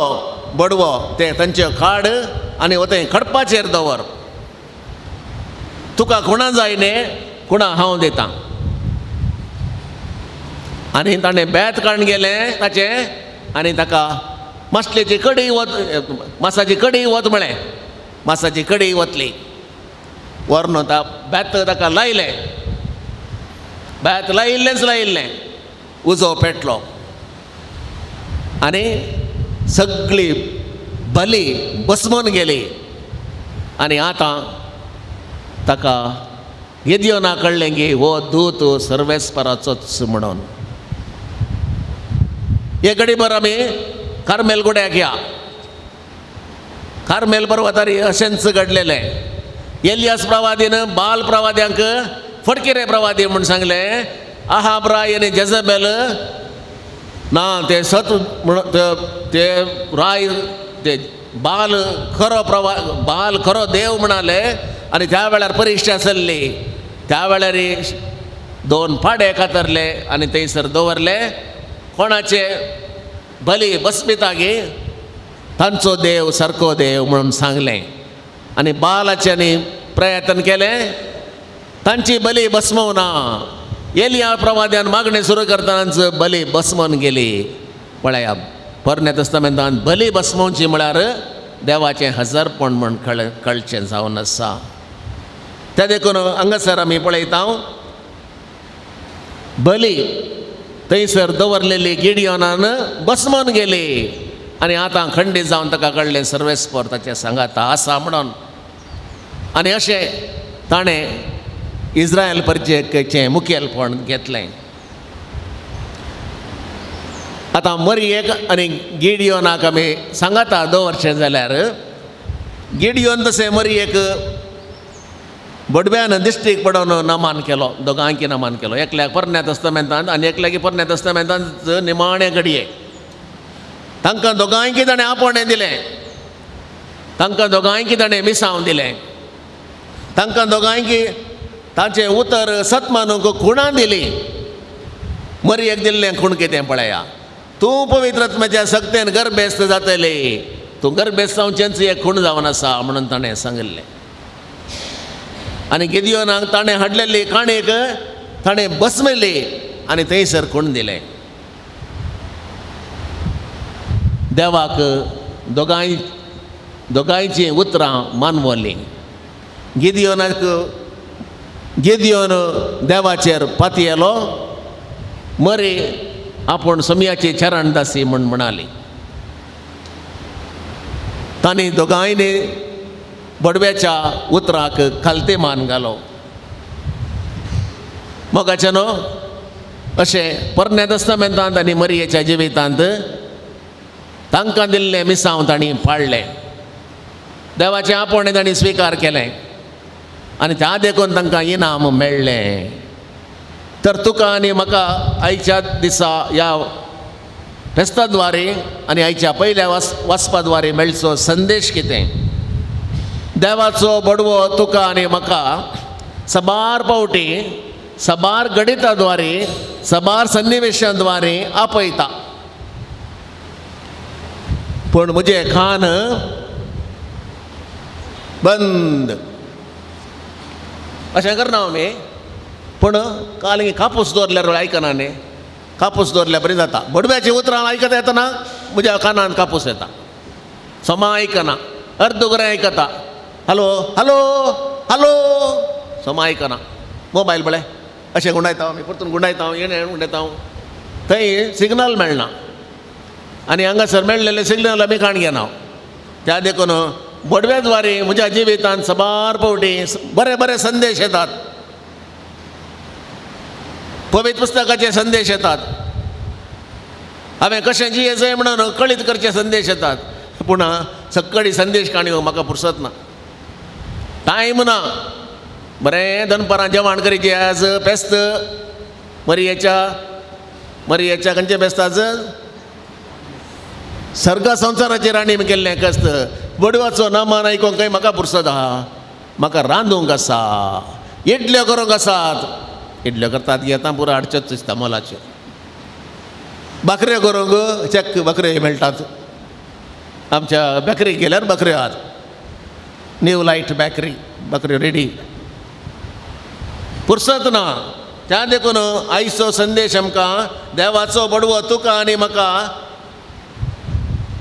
बडवो ते तांच्यो काड आनी वते खडपाचेर दवर, तुका खुणा जाय न्ही, खुणा हांव दितां. आनी ताणें बेत काडून गेलें ताचें आनी ताका मासलेची कडी वत, मासाची कडी वत म्हळें, मासाची कडी वतली. व्हरून बेत ताका लायलें, बेत लायिल्लेंच लायिल्लें, उजो पेटलो आनी सगळी बली बसमून गेली. आनी आतां ताका गिदियोना कळ्ळें की हो दूत सर्वेस्पराचोच म्हणून. हे घडीभर आमी कार्मेल गुड्याक या. कार्मेल पर्वतार अशेंच घडलेलें. एलियास प्रवादीन बाल प्रवाद्यांक फटकिरे प्रवादी म्हूण सांगलें. आहाब राय आनी जेजबेल ना ते सत म्हण ते राय ते बाल खरो प्रवा बाल खरो देव म्हणाले. आनी त्या वेळार परिक्षा चल्ली. त्या वेळार 2 पाडे कातरले आनी थंयसर दवरले. कोणाचे बली बसमितागी तांचो देव सारको देव म्हणून सांगलें. आनी बालाचे आनी प्रयत्न केलें, तांची बली बसमोवना. एलिया प्रवाद्यान मागणें सुरू करतनाच बली बसमोवन गेली. पळया पोरण्या तस्तामेंतान बली बसमोवची म्हळ्यार देवाचें हजारपण म्हूण कळचें जावन आसा. त्या देखून हांगासर आमी पळयता बली थंयसर दवरलेली गिडियोनान बसमोवन गेली. आनी आतां खंडीत जावन ताका कळ्ळें सर्वेस्पर ताचें सांगाता आसा म्हणून. आनी अशें ताणें इस्रायल परजेचें मुखेलपण घेतलें. आतां मरयेक आनी गिडियोनाक आमी सांगाता दवरचें जाल्यार गिडियोन तशें मरयेक बडव्यान दिश्टीक पडोवन नमान केलो, दोगांकी नमान केलो. एकल्याक पोरण्या तस्तमेंतांत आनी एकल्याक पोरण्या तस्तमेंतांत निमाणे घडये. तांकां दोगांयकी ताणें आपोवणें दिलें, तांकां दोगांयकी ताणें मिसांव दिलें, तांकां दोगांयकी ताचें उतर सत मानूंक खुणां दिली. मरयेक दिल्लें खूण कितें पळया, तूं पवित्र आत्म्याच्या सक्तेन गर्भेस्त जातली, तूं गर्भेस्त जावचेंच एक खूण जावन आसा म्हणून ताणें सांगिल्लें. आनी गिदियोनाक ताणें हाडलेली काणयेक ताणें बसमेली आनी थंयसर खूण दिलें. देवाक दोगांयचीं उतरां मानवलीं. गिदियोनाक गिदियोन देवाचेर पातयेलो, मरी आपूण सोमयाची चरणदासी म्हूण म्हणाली. तांणी दोगांयनी बडव्याच्या उतराक खालते मान घालो. मोगाचें न्हू अशें पोरण्या तस्तमेंतांत आनी मरयेच्या जिवितांत तांकां दिल्लें मिसांव तांणी पाळ्ळें, देवाचें आपोवणें तांणी स्विकार केलें आनी त्या देखून तांकां इनाम मेळ्ळें. तर तुका आनी म्हाका आयच्या दिसा ह्या फेस्ताद्वारे आनी आयच्या पयल्या वाचपा द्वारे मेळचो संदेश कितें? देवाचो बडवो तुका आनी म्हाका सबार पावटी सबार गणिता द्वारे सबार सन्निवेशा द्वारे आपयता, पूण म्हजें कान बंद. अशें करना आमी, पूण काल कापूस दवरल्यार आयकना न्ही, कापूस दवरल्यार बरी जाता. बडव्याची उतरां आयकता येतना म्हज्या कानान कापूस येता, समा आयकना, अर्दुगरें आयकता, हॅलो हॅलो हॅलो समा आयकना. मोबायल पळय अशें गुंडायता आमी, परतून गुंडायता, येणे गुंडायता, थंय सिग्नल मेळना आनी हांगासर मेळ्ळेलें सिग्नल आमी काण घेना. त्या देखून बडव्या द्वारे म्हज्या जिवितांत सबार पावटी बरे बरे संदेश येतात, पवित्र पुस्तकाचे संदेश येतात, हांवें कशें जियेचें म्हणून कळीत करचे संदेश येतात. पूण सक्कडी संदेश काणयो म्हाका पुरसत ना, टायम ना. बरें दनपारां जेवण करीचे आज फेस्त मरयेच्या, मरयेच्या खंयचें फेस्त आज? सर्ग संवसाराचेर आनी केल्लें कस्त. बडवाचो नामान आयकोंक खंय म्हाका पुरसत आहा, म्हाका रांदूंक आसा, इडल्यो करूंक आसात. इडल्यो करतात घेता पुरो हाडच्योच दिसता मोलाच्यो. भाकऱ्यो करूंक चेक भाकऱ्यो मेळटात आमच्या बेकरीक गेल्यार, भाकऱ्यो आहात, न्यू लायट बेकरी, भाकऱ्यो रेडी. पुरसत ना. त्या देखून आयचो संदेश आमकां देवाचो बडवो तुका आनी म्हाका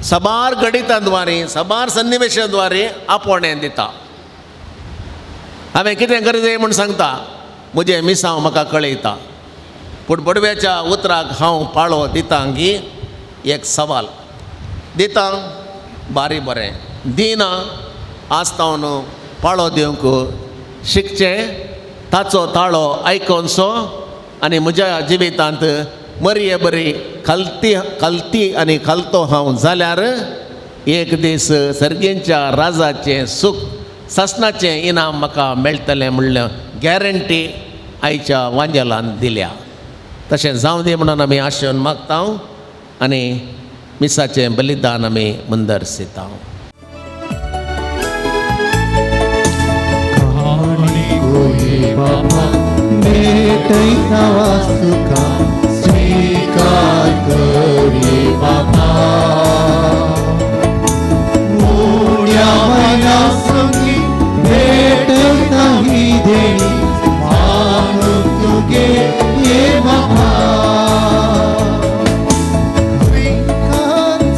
सबार गणितांद्वारे सबार सन्निवेशाद्वारे आपोवणें दिता. हांवें कितें करचें म्हूण सांगता, म्हजें मिसांव म्हाका कळयता, पूण बडव्याच्या उतराक हांव पाळो दितां की एक सवाल दितां बारी बरें दिना आज तावन पाळो दिवंक शिकचें, ताचो ताळो आयकोनसो आनी म्हज्या जिवितांत मरये बरी खालती खालती आनी खालतो हांव जाल्यार एक दीस सर्गेंच्या राजाचें सूख सासणाचें इनाम म्हाका मेळटलें म्हणलें गॅरंटी आयच्या वांजेलान दिल्या. तशें जावं दी म्हणून आमी आशेवन मागता आनी मिसाचें बलिदान आमी मुंदरसिता. स्वीकार करी बाबा, उड्या मना संगी भेटता ही देणी मानून तुगे ये बाबा.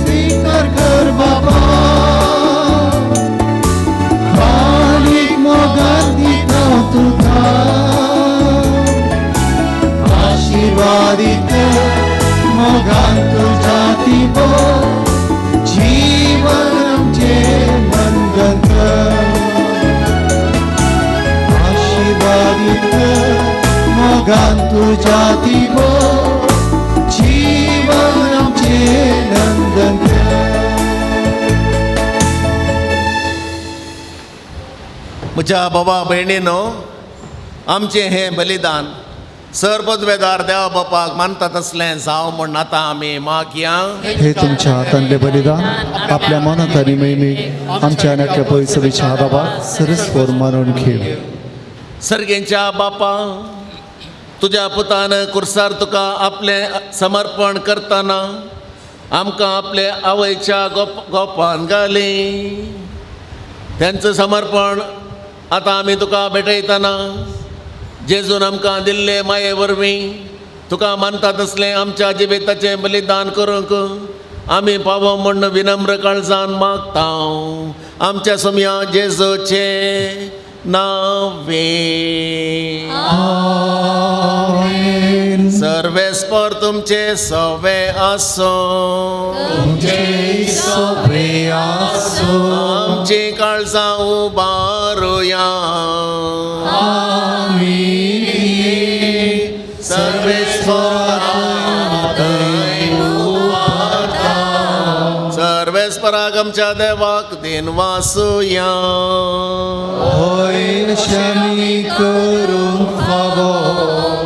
स्वीकार कर बाबा, खालीक मोगान दिता तुका आशीर्वादित मोगान तुज्या तिबो जीवन आमचें मनगंत. आशीर्वादित मोगान तुज्या तिबो जीवन आमचें म्हज्या बाबा भयणीनो, आमचें हें बलिदान सर पदवेदार देवा बापाक मानता तसलें जावं म्हूण आतां आमी मागया. हे तुमच्या हातांतले बलिदान आपल्या मनात आनी महिमेक आमच्या आनी पयसुच्या हाताबाक सरस्वर मानून घेव. सर्गेंच्या बापा, तुज्या पुतान कुर्सार तुका आपलें समर्पण करतना आमकां आपले आवयच्या गोपान घाली. तेंचें समर्पण आतां आमी तुका भेटयतना जेजून आमकां दिल्ले माये वरवीं तुका मानता तसलें आमच्या जिविताचें बलिदान करूंक आमी पावो म्हूण विनम्र काळजान मागता. आमच्या सोम्या जेजूचे नावे. सर्वेस्पर तुमचे सवे आसो, सवे आसो. आमची काळजां उबारुया. सर्वेस्पराक आमच्या देवाक दिन वासुया.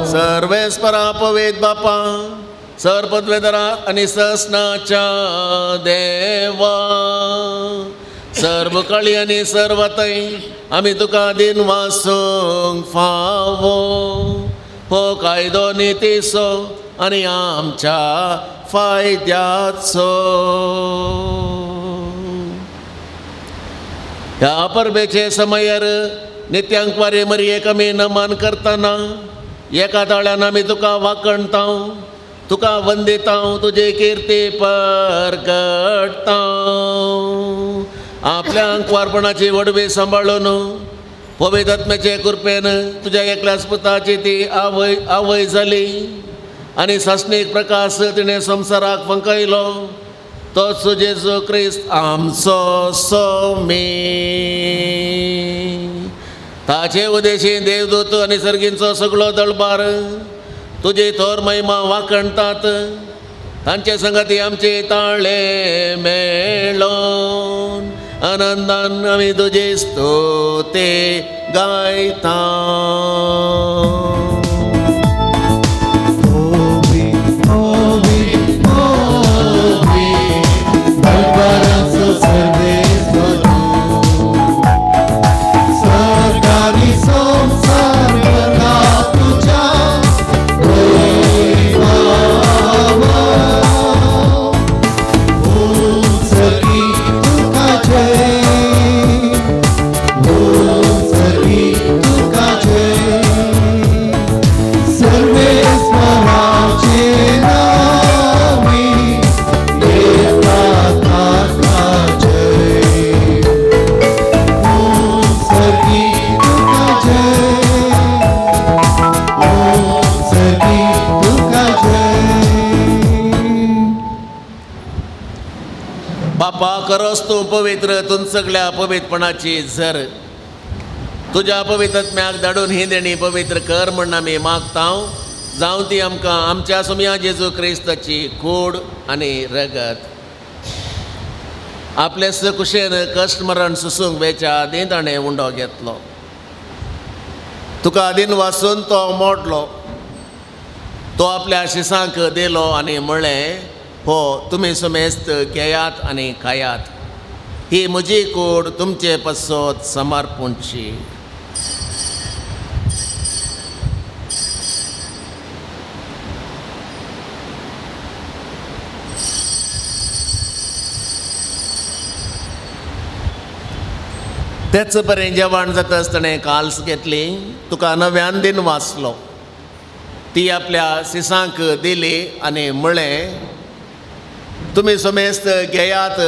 सर्वेस्परा पवेत बापा, सर पदवेदरा आनी ससनाच्या देवा, सर्व काळी आनी सर्वतय आमी तुका दिन वासूंक फावो. हो कायदो नितीचो आनी आमच्या फायद्याचो. ह्या परबेचे समयार नित्यांकवारे मरयेक आमी नमन करतना एका ताळ्यान आमी तुका वाकणता, तुका वंदिता, तुजी किर्ती परगटता. आपल्या आंकवारपणाची वडवी सांबाळून पवित्र आत्म्याचे कृपेन तुज्या एकल्याच पुताची ती आवय आवय जाली आनी सासणीक प्रकाश तिणें संवसाराक फंकयलो. तोच जेजू क्रिस्त आमचो सोमी. ताचे उदेशी देवदूत आनी सर्गींचो सगळो दळबार तुजी थोर महिमा वाखणतात. तांचे संगती आमचे ताळे मेळोन आनंदान आमी तुजी स्तुती गायता. बापा, करस तूं पवित्र तूं सगळ्या पवित्रपणाची झर तुज्या पवित्रत्म्याक धाडून ही देणी पवित्र कर म्हण आमी मागता. जावं ती आमकां आमच्या सोम्या जेजू क्रिस्ताची कूड आनी रगत. आपले कुशेन कश्ट मरण सुसूंक वेच्या आदीं ताणें उंडो घेतलो. तुका आदीन वासून तो मोडलो. तो आपल्या शिसांक दिलो आनी म्हळें, हो तुमी सुमेस्त घेयात आनी खायात, ही म्हजी कूड तुमचे पासत समर्पणची. तेच बरें जेवण जाता आसतना काल्स घेतली, तुका नव्यान दिन वाचलो, ती आपल्या सिसांक दिली आनी म्हळें, तुमी समेस्त घेयात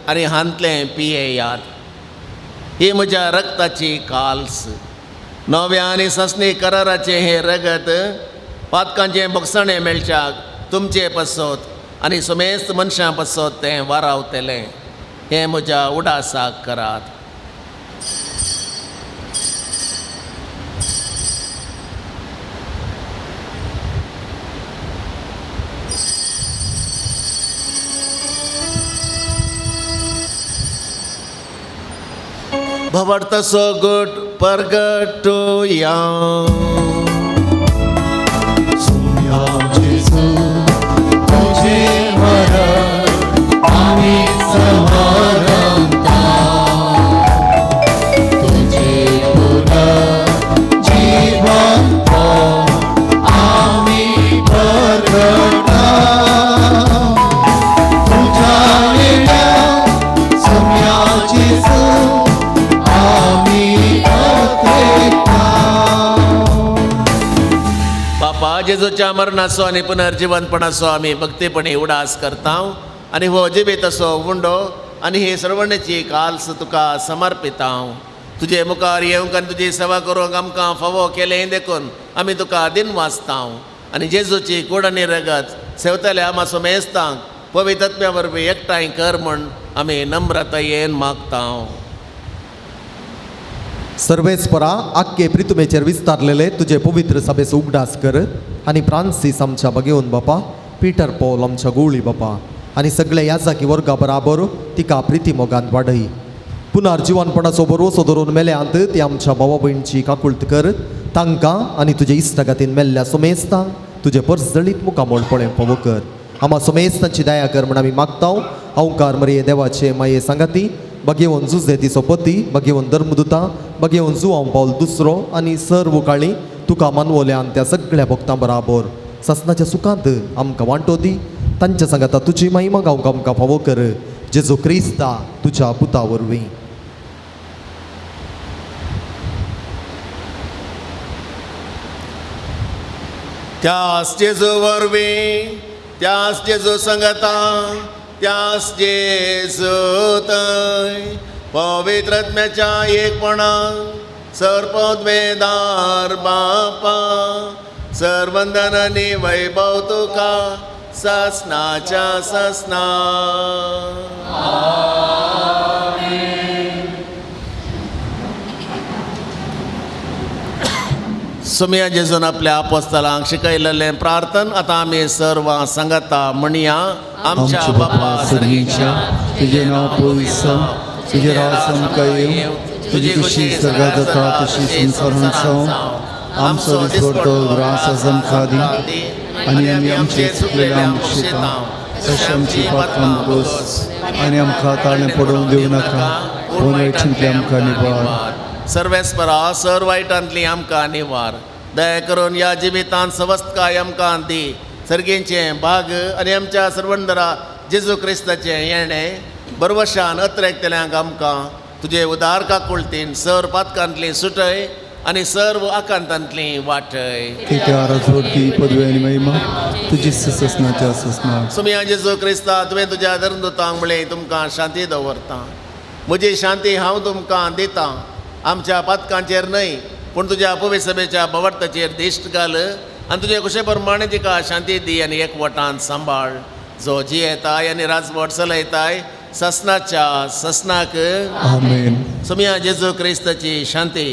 आनी हांतलें पियेयात, ही म्हज्या रक्ताची काल्स. नव्या आनी ससनी कराराचें हें रगत पातकांचें बोगसणें मेळच्याक तुमचे पासत आनी समेस्त मनशां पासत तें वारावतलें. हें म्हज्या उडासाक करात. भवर्थाचो गट परगटुया. सोम्या जेजू तुझे मरण आमी समरता, तुझे पुनर्जीवन आमी परगटा. तुझ्या येण्या सोम्या जेजू आमी अतेता. बापा जेजूच्या मरणाचो आनी पुनर्जिवनपणाचो आमी भक्तीपणी उडास करता आनी हो जिबीत असो उंडो आनी ही सर्वणेची काल्स तुका समर्पिता. तुजे मुखार येवंक आनी तुजी सेवा करूंक आमकां फावो केलें देखून आमी तुका दिनवासता आनी जेजूची कूड आनी रगत सेवतल्या आमा सोमेस्तांक पवित्रत्म्या वरवीं एकठांय कर म्हूण आमी नम्रतायेन मागता. सर्वेस्परा आख्खे प्रितुमेचेर विस्तारलेले तुजे पवित्र सभेचो उगडास कर आनी फ्रांसीस आमच्या बगेवन बापा, पीटर पॉल आमच्या गोळी बापा आनी सगळे याजाकी वर्गा बराबर तिका प्रिती मोगान वाडय. पुनर्जिवनपणाचो भरवसो धरून मेल्यांत ती आमच्या भावा भयणची काकुळत कर, तांकां आनी तुजे इश्टागतीन मेल्ल्या सोमेस्तांक तुजे परजळीत मुखामोळ पळय फावो कर. आमा सोमेस्तांची दया कर म्हण आमी मागता. अवकार मरिये देवाचे माये सांगाती बगेवन जुजे तिचो पती, बगेवन धर्मदुता, बगेवन जुवांव पावल दुसरो आनी सर्व काळी तुका मानवल्यान त्या सगळ्या भक्तां बराबर ससनाच्या सुखांत आमकां वांटो दी. तांच्या सांगाता तुजी महिमा गावंक आमकां फावो कर, जेजू क्रिस्ता तुज्या पुता वरवीं. त्यास जेजू वरवीं, त्यास जेजू संगता, त्यास जेजू थंय पवित्रत्म्याच्या एकपणान सर्पद्वेदार बापा सर्वंदन आनी वैभव तुका ससनाच्या ससना. सुमिया जेजून आपल्या आपोस्तलांक शिकयलेलें प्रार्थन आतां आमी सर्वां सांगता म्हणया. आमच्या बापा सर्गीच्या, तुजें नांव पवित्र जावं, तुजें राज आमकां येवं, तुजी खुशी स्वर्गात जाता तशी संवसारांत जावं. आमचो दिसपडतो ग्रास आज आमकां दी आनी आमी आमचे चुकलेले आमकां शिता तशें आमची पात्रां बोस आनी आमकां ताळें पडोवंक दिवं नाका, पूण वायटींतलें आमकां निवार. सर्वेस्परा सर वायटांतली आमकां निवार. दया करून ह्या जिवितांत सवस्तकाय आमकां दी. सर्गींचें भाग आनी आमच्या सर्वंदरा जेजू क्रिस्ताचें येणें बरवशान अत्रेकतल्यांक आमकां तुजे उदार काकुळतीन सर पातकांतली सुटय आनी सर्व आकांतांतली वाटय. कित्या राजवटी पदवी आनी महिमा तुजी ससनाच्या ससना. सुमिया जेजू क्रिस्ता, तुवें तुज्या धर्मदुतांक म्हणलें तुमकां शांती दवरता, म्हजी शांती हांव तुमकां दितां. आमच्या पातकांचेर न्हय पूण तुज्या पवित्र सभेच्या भवार्थाचेर दिश्ट घाल आनी तुजे खुशे प्रमाणे तिका शांती दी आनी एकवटान सांबाळ, जो जियेताय आनी राजवट चलयताय ससनाच्या ससनाक. आमेन. सुमिया जेजू क्रिस्ताची शांती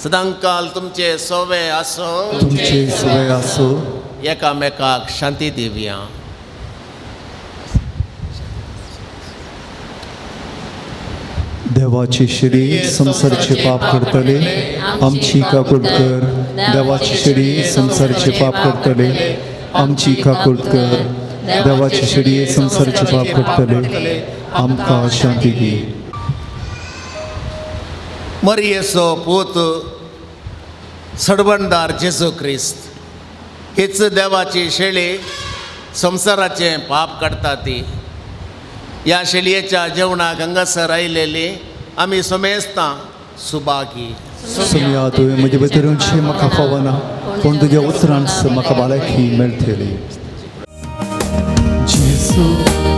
सदांकाल तुमचे सोवे आसो, तुमचे सोवे आसो. एकामेकाक शांती दिवया. देवाची शिडी संवसारचे पाप करतले आमची काकूट कर. देवाची शिडी संवसारचे पाप करतले आमची काकूट कर. देवाची शिडी संवसारचे पाप करतले आमकां शांती दी. मरियेचो पूत सडवणदार जेजू क्रिस्त हीच देवाची शेळी संवसाराचें पाप काडटा ती. ह्या शेळयेच्या जेवणाक हांगासर आयलेली आमी समेस्तां सुभागी. सुमिया, तुवें म्हजे भितर येवचें म्हाका फावना, पूण तुज्या उतरान म्हाका भलायकी मेळटली. जेजू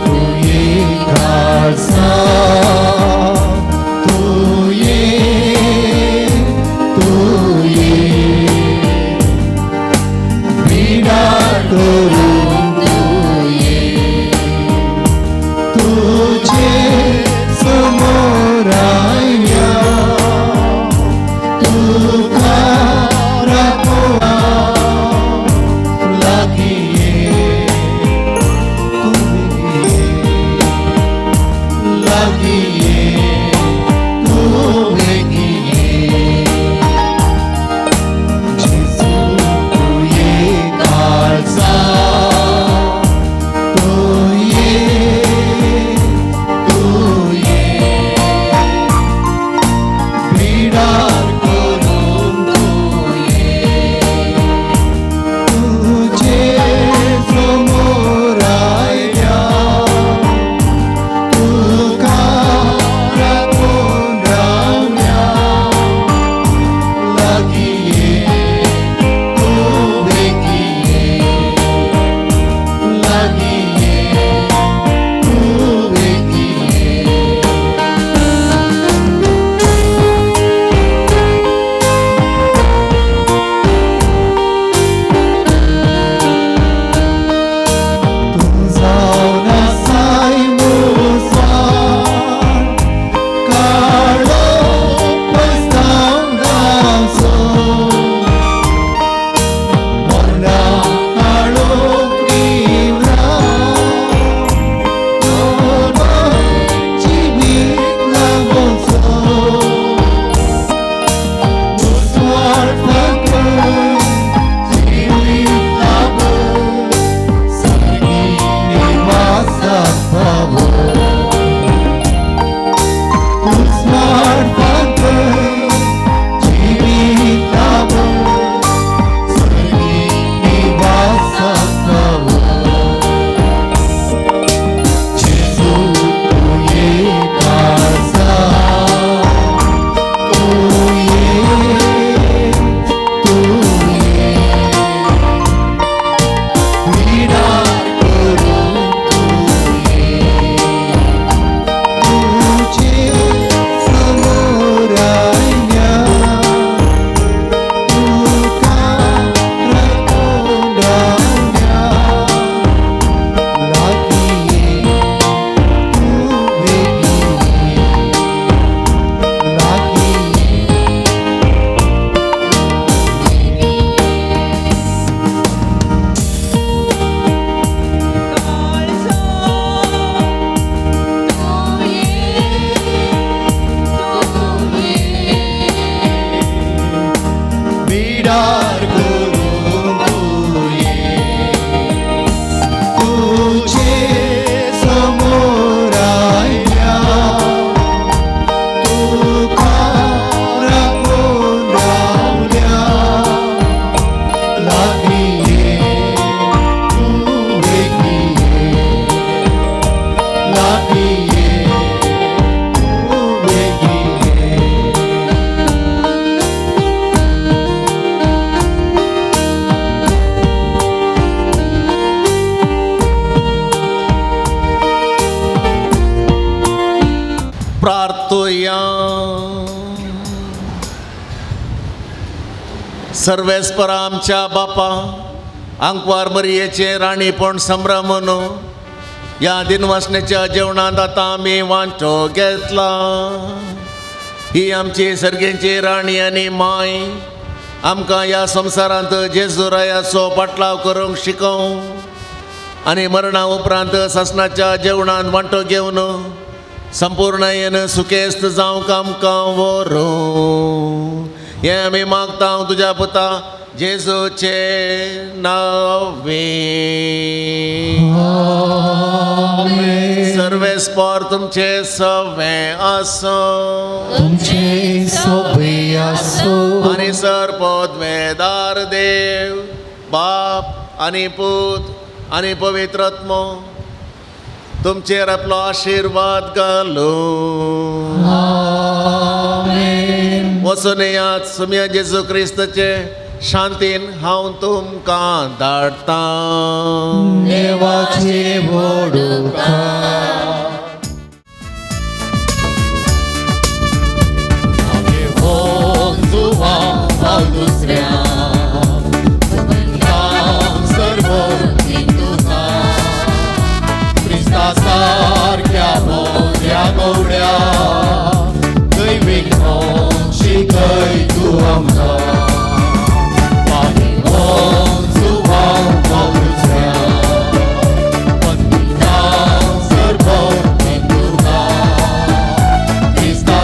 तूं एक आसा, तूं ये, तूं ये, विणा करूंक तूं ये, तुझे समोर आयल्या, तुका राखोवंक लागीं ये, तूं ये, लागीं ये, तूं सर्वेस्परा आमच्या बापा आंकवार मरियेचें राणीपण संभ्रमून ह्या दिनवासनेच्या जेवणांत आतां आमी वांटो घेतला. ही आमची सर्गेची राणी आनी माय आमकां ह्या संवसारांत जेजुरायाचो पाटलाव करूंक शिकोवं आनी मरणा उपरांत सासणाच्या जेवणांत वांटो घेवन संपूर्णयेन सुखेस्त जावंक आमकां व्हरूं. हें आमी मागता तुज्या पुता जेजूचे नांवे. सर्वेस्पर तुमचे सवे आसूं तुमचे सवे आसूं. आनी सर पदवेदार देव बाप आनी पूत आनी पवित्र आत्मो तुमचेर आपलो आशिर्वाद घालूं. वचून येयात सुम्या जेजू क्रिस्ताचे शांतीन हांव तुमकां धाडटां. देवाचे व्हडुकार. सारक्या मोऱ्या गवड्या दैवीक शिकय तूं आमकां.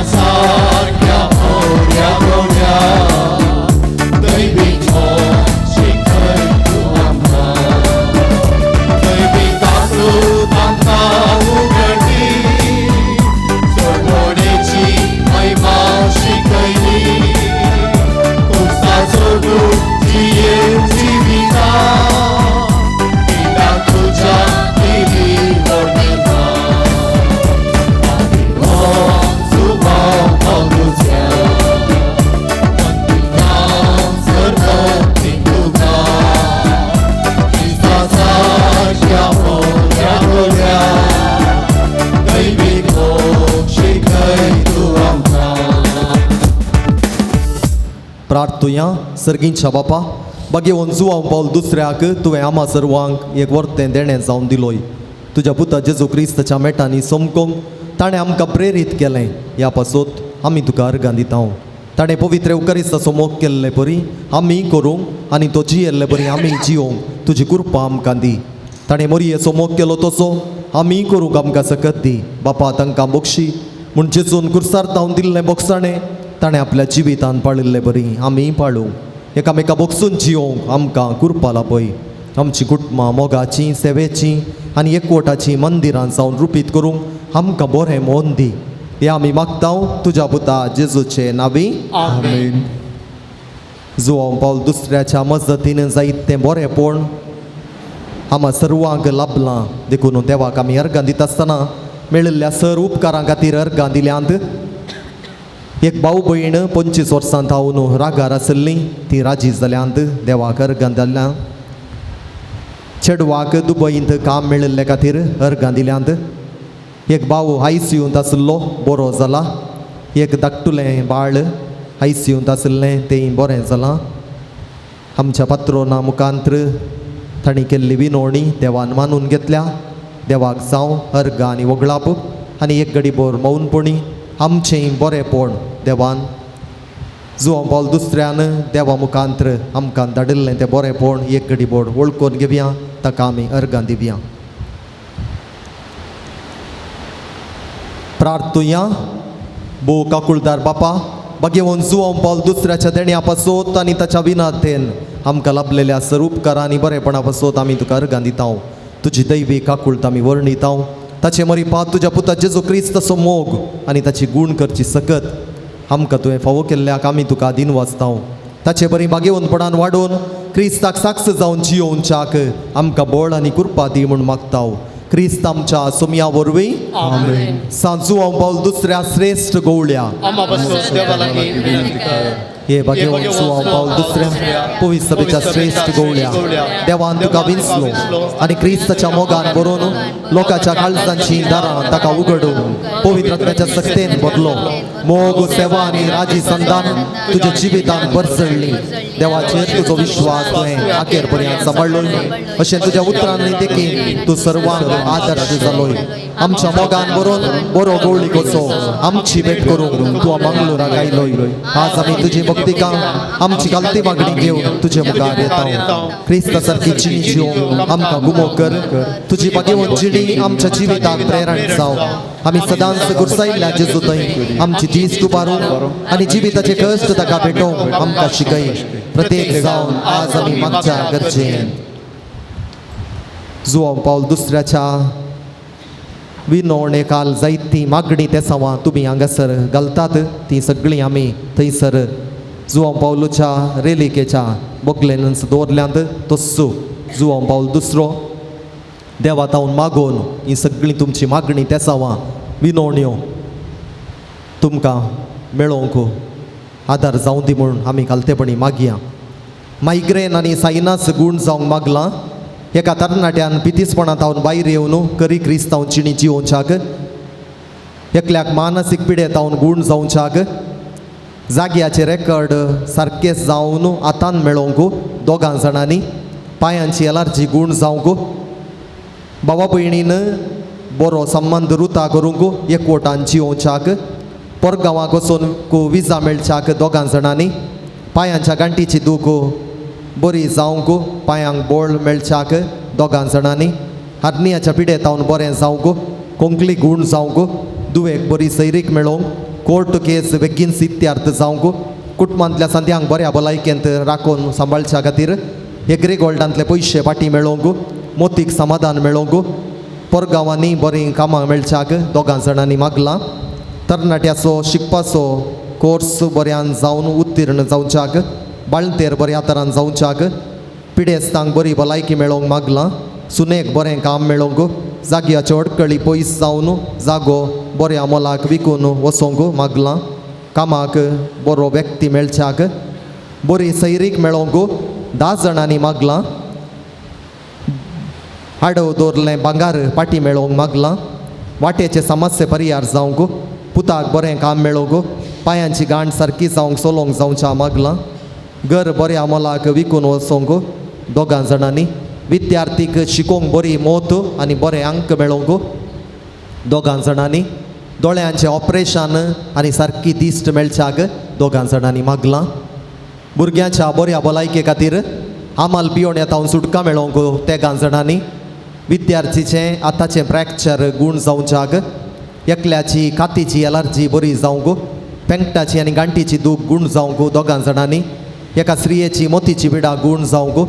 सारक्या मोऱ्या गवड्या दैवीक शिकय तूं आमकां. दैवीक तांकां उगडली सोडवणेची महिमा शिकयली. कुर्सा सोडून जिये जिविता पिता तुज्या दिली वर्णना. प्रार्थुया. सर्गींच्या बापा बागेवन जुवांव पावल दुसऱ्याक तुवें आमा सर्वांक एक वर्तें देणें जावन दिलोय. तुज्या पुता जेजू क्रिस्ताच्या मेटांनी समकोंक ताणें आमकां प्रेरीत केलें. ह्या पासत आमी तुका अर्गां दिता. ताणें पवित्र उकरिस्ताचो मोग केल्ले परी आमी करूंक आनी तो जियेल्ले परी आमी जियोंक तुजी कृपा आमकां दी. ताणें मोरयेचो मोग केलो तसो आमी करूंक आमकां सकत दी. बापा तांकां बक्षी म्हूण जेजून कुर्सार धांवन दिल्लें बोगसाणें ताणें आपल्या जिवितान पाळिल्ले बरी आमी पाळूंक एकामेका बोगसून जियोंक आमकां कृपा लाभय. आमची कुटुंबां मोगाचीं सेवेचीं आनी एकवटाचीं मंदिरां जावन रुपीत करूंक आमकां बरें मोन दी. हें आमी मागता तुज्या पुता जेजूचे नांवी. आमेन. जुवांव पावल दुसऱ्याच्या मजतीन जायत तें बरेंपण आमा सर्वांक लाभलां. देखून देवाक आमी अर्गां दिता आसतना मेळिल्ल्या सर उपकारां खातीर अर्गां दिल्यांत. एक भाव भयण 25 वर्सां थावन रागार आशिल्लीं ती राजी जाल्यांत. देवाक अर्गां दिल्या. चेडवाक दुबयंत काम मेळिल्ले खातीर अर्गां दिल्यांत. एक भाव आयसीयूंत आशिल्लो बरो जाला. एक धाकटुलें बाळ आयसीयूंत आशिल्लें तें बरें जालां. आमच्या पात्रोना मुखांत्र तांणी केल्ली विनवणी देवान मानून घेतल्या. देवाक जावं अर्गां आनी वगळाप आनी एक घडी भर मौनपणी आमचें बरेंपण देवान जुवांव पावल दुसऱ्यान देवा मुखांत्र आमकां धाडिल्लें तें बरेंपण एक घडी भर वळखून घेवया. ताका आमी अर्गां दिवया. प्रार्थुया. भोव काकुळदार बापा बागेवन जुवांव पावल दुसऱ्याच्या देण्या पासत आनी ताच्या विनातेन आमकां लाभलेल्या सर उपकारां आनी बरेपणा पासत आमी तुका अर्गां दिता. तुजी दैवी काकुळत आमी वर्णिता. ताचे मरिपात तुज्या पुता जेजू क्रिस्ताचो मोग आनी ताची गूण करची सकत आमकां तुवें फावो केल्ल्याक आमी तुका दीन वाचता. ताचे बरी बागेवनपणान वाडोवन क्रिस्ताक साक्ष जावन जियोवच्याक आमकां बळ आनी कृपा दी म्हूण मागता. क्रिस्त आमच्या सोमया वरवीं. आमेन. सांजू हांव पावल दुसऱ्या श्रेश्ठ गवळ्या. आमा पासून देवा लागीं विनंती कर. हे भाग्यवंत जुवांव पावल दुसऱ्या पवित्र सभेच्या श्रेश्ठ गवळ्या देवान तुका विंचलो आनी क्रिस्ताच्या मोगान बरोवन लोकांच्या काळजांची दारां ताका उगडून पवित्र आत्म्याच्या सक्तेन भरलो. मोग, सेवा आनी राजी संदान तुज्या जिवितान भरसळ्ळी. देवाचेर तुजो विश्वास तुवें अखेर पर्यंत सांबाळ्ळो. अशें तुज्या उतरांनी देखीन तूं सर्वांक आदर्श जालोय. आमच्या मोगान बरोवन बरो गवळी कसो आमची भेट करूंक तूं मंगळूराक आयलोय. आज आमी तुजी भक्तिका आमची गलती मागणी घेवन तुजे मुखार येता. क्रिस्ता सारकी जिणी जिवंक आमकां गुमो कर. तुजी भाग्यवंत जिणी आमच्या जिविताक प्रेरण जावं. आमी सदांच गुरसायल्ल्या जेजू थंय आमची दीस उबारून आनी जिविताचे कश्ट ताका भेटोवंक आमकां शिकय. प्रत्येक जावन आज आमी मागच्या गरजेन जुवांव पावल दुसऱ्याच्या विनवणे काल जायती मागणी तेसांवां तुमी हांगासर घालतात ती सगळीं आमी थंयसर जुवांव पावलूच्या रेलिकेच्या बोगलेनच दवरल्यांत. तस्सो जुवांव पावल दुसरो देवा तावन मागोवन ही सगळीं तुमची मागणी तेसांवां विनवण्यो तुमकां मेळोवंक आदार जावं दी म्हूण आमी कालतेपणी मागया. मायग्रेन आनी सायनास गूण जावंक मागलां. एका तरणाट्यान पितीसपणां तावन भायर येवन करी क्रिस्तांव जिणी जिवोवच्याक, एकल्याक मानसीक पिडे तावन गूण जावच्याक, जाग्याचे रेकॉर्ड सारकें जावन आतान मेळोवंक दोगां जाणांनी, पांयांची एलर्जी गूण जावंक, बाबा भयणीन बरो संबंद रुता करूंक एकवटान जिवोवच्याक, परगांवाक वचून विजा मेळच्याक दोगां जाणांनी, पांयांच्या गांठीची दूख बरी जावंक, पांयांक बोळ मेळच्याक दोगां जाणांनी, हरनियाच्या पिडे तावन बरें जावंक, कोंकली गूण जावंक, दुवेक बरी सैरीक मेळोवंक, कोर्ट केस बेगीन सित्यार्थ जावंक, कुटुंबांतल्या संद्यांक बऱ्या भलायकेंत राखून सांबाळच्या खातीर, एग्री गोल्डांतले पयशे फाटीं मेळोवंक, मोतीक समाधान मेळोवंक, परगांवांनी बरीं कामां मेळच्याक दोगां जाणांनी मागलां. तरणाट्याचो शिकपाचो कोर्स बऱ्यान जावन उत्तीर्ण जावच्याक, बाळंतेर बऱ्या तरान जावच्याक, पिडेस्तांक बरी भलायकी मेळोवंक मागलां. सुनेक बरें काम मेळोवंक, जाग्याच्यो अडकळी पयस जावन जागो बऱ्या मोलाक विकून वचोंक मागलां. कामाक बरो व्यक्ती मेळच्याक, बरी सैरीक मेळोवंक 10 जाणांनी मागलां. आडव दवरलें भांगार पाटी मेळोवंक मागलां. वाटेचे समस्ये परिहार जावंक, पुताक बरें काम मेळोवंक, पांयांची गांठ सारकी जावंक चलोवंक जावच्या मागलां. घर बऱ्या मोलाक विकून वचोंक दोगां जाणांनी, विद्यार्थीक शिकोवंक बरी मोत आनी बरे अंक मेळोवंक दोगां जाणांनी, दोळ्यांचें ऑपरेशन आनी सारकी दिश्ट मेळच्याक दोगां जाणांनी मागलां. भुरग्यांच्या बऱ्या भलायके खातीर आमाल पियोण येता सुटका मेळोवंक तेगां जाणांनी, विद्यार्थीचें आतांचें फ्रॅक्चर गूण जावच्याक, एकल्याची कातीची एलर्जी बरी जावंक, पेंकटाची आनी गांठीची दूख गूण जावंक दोगां जाणांनी, एका स्त्रियेची मोतीची पिडा गूण जावंक,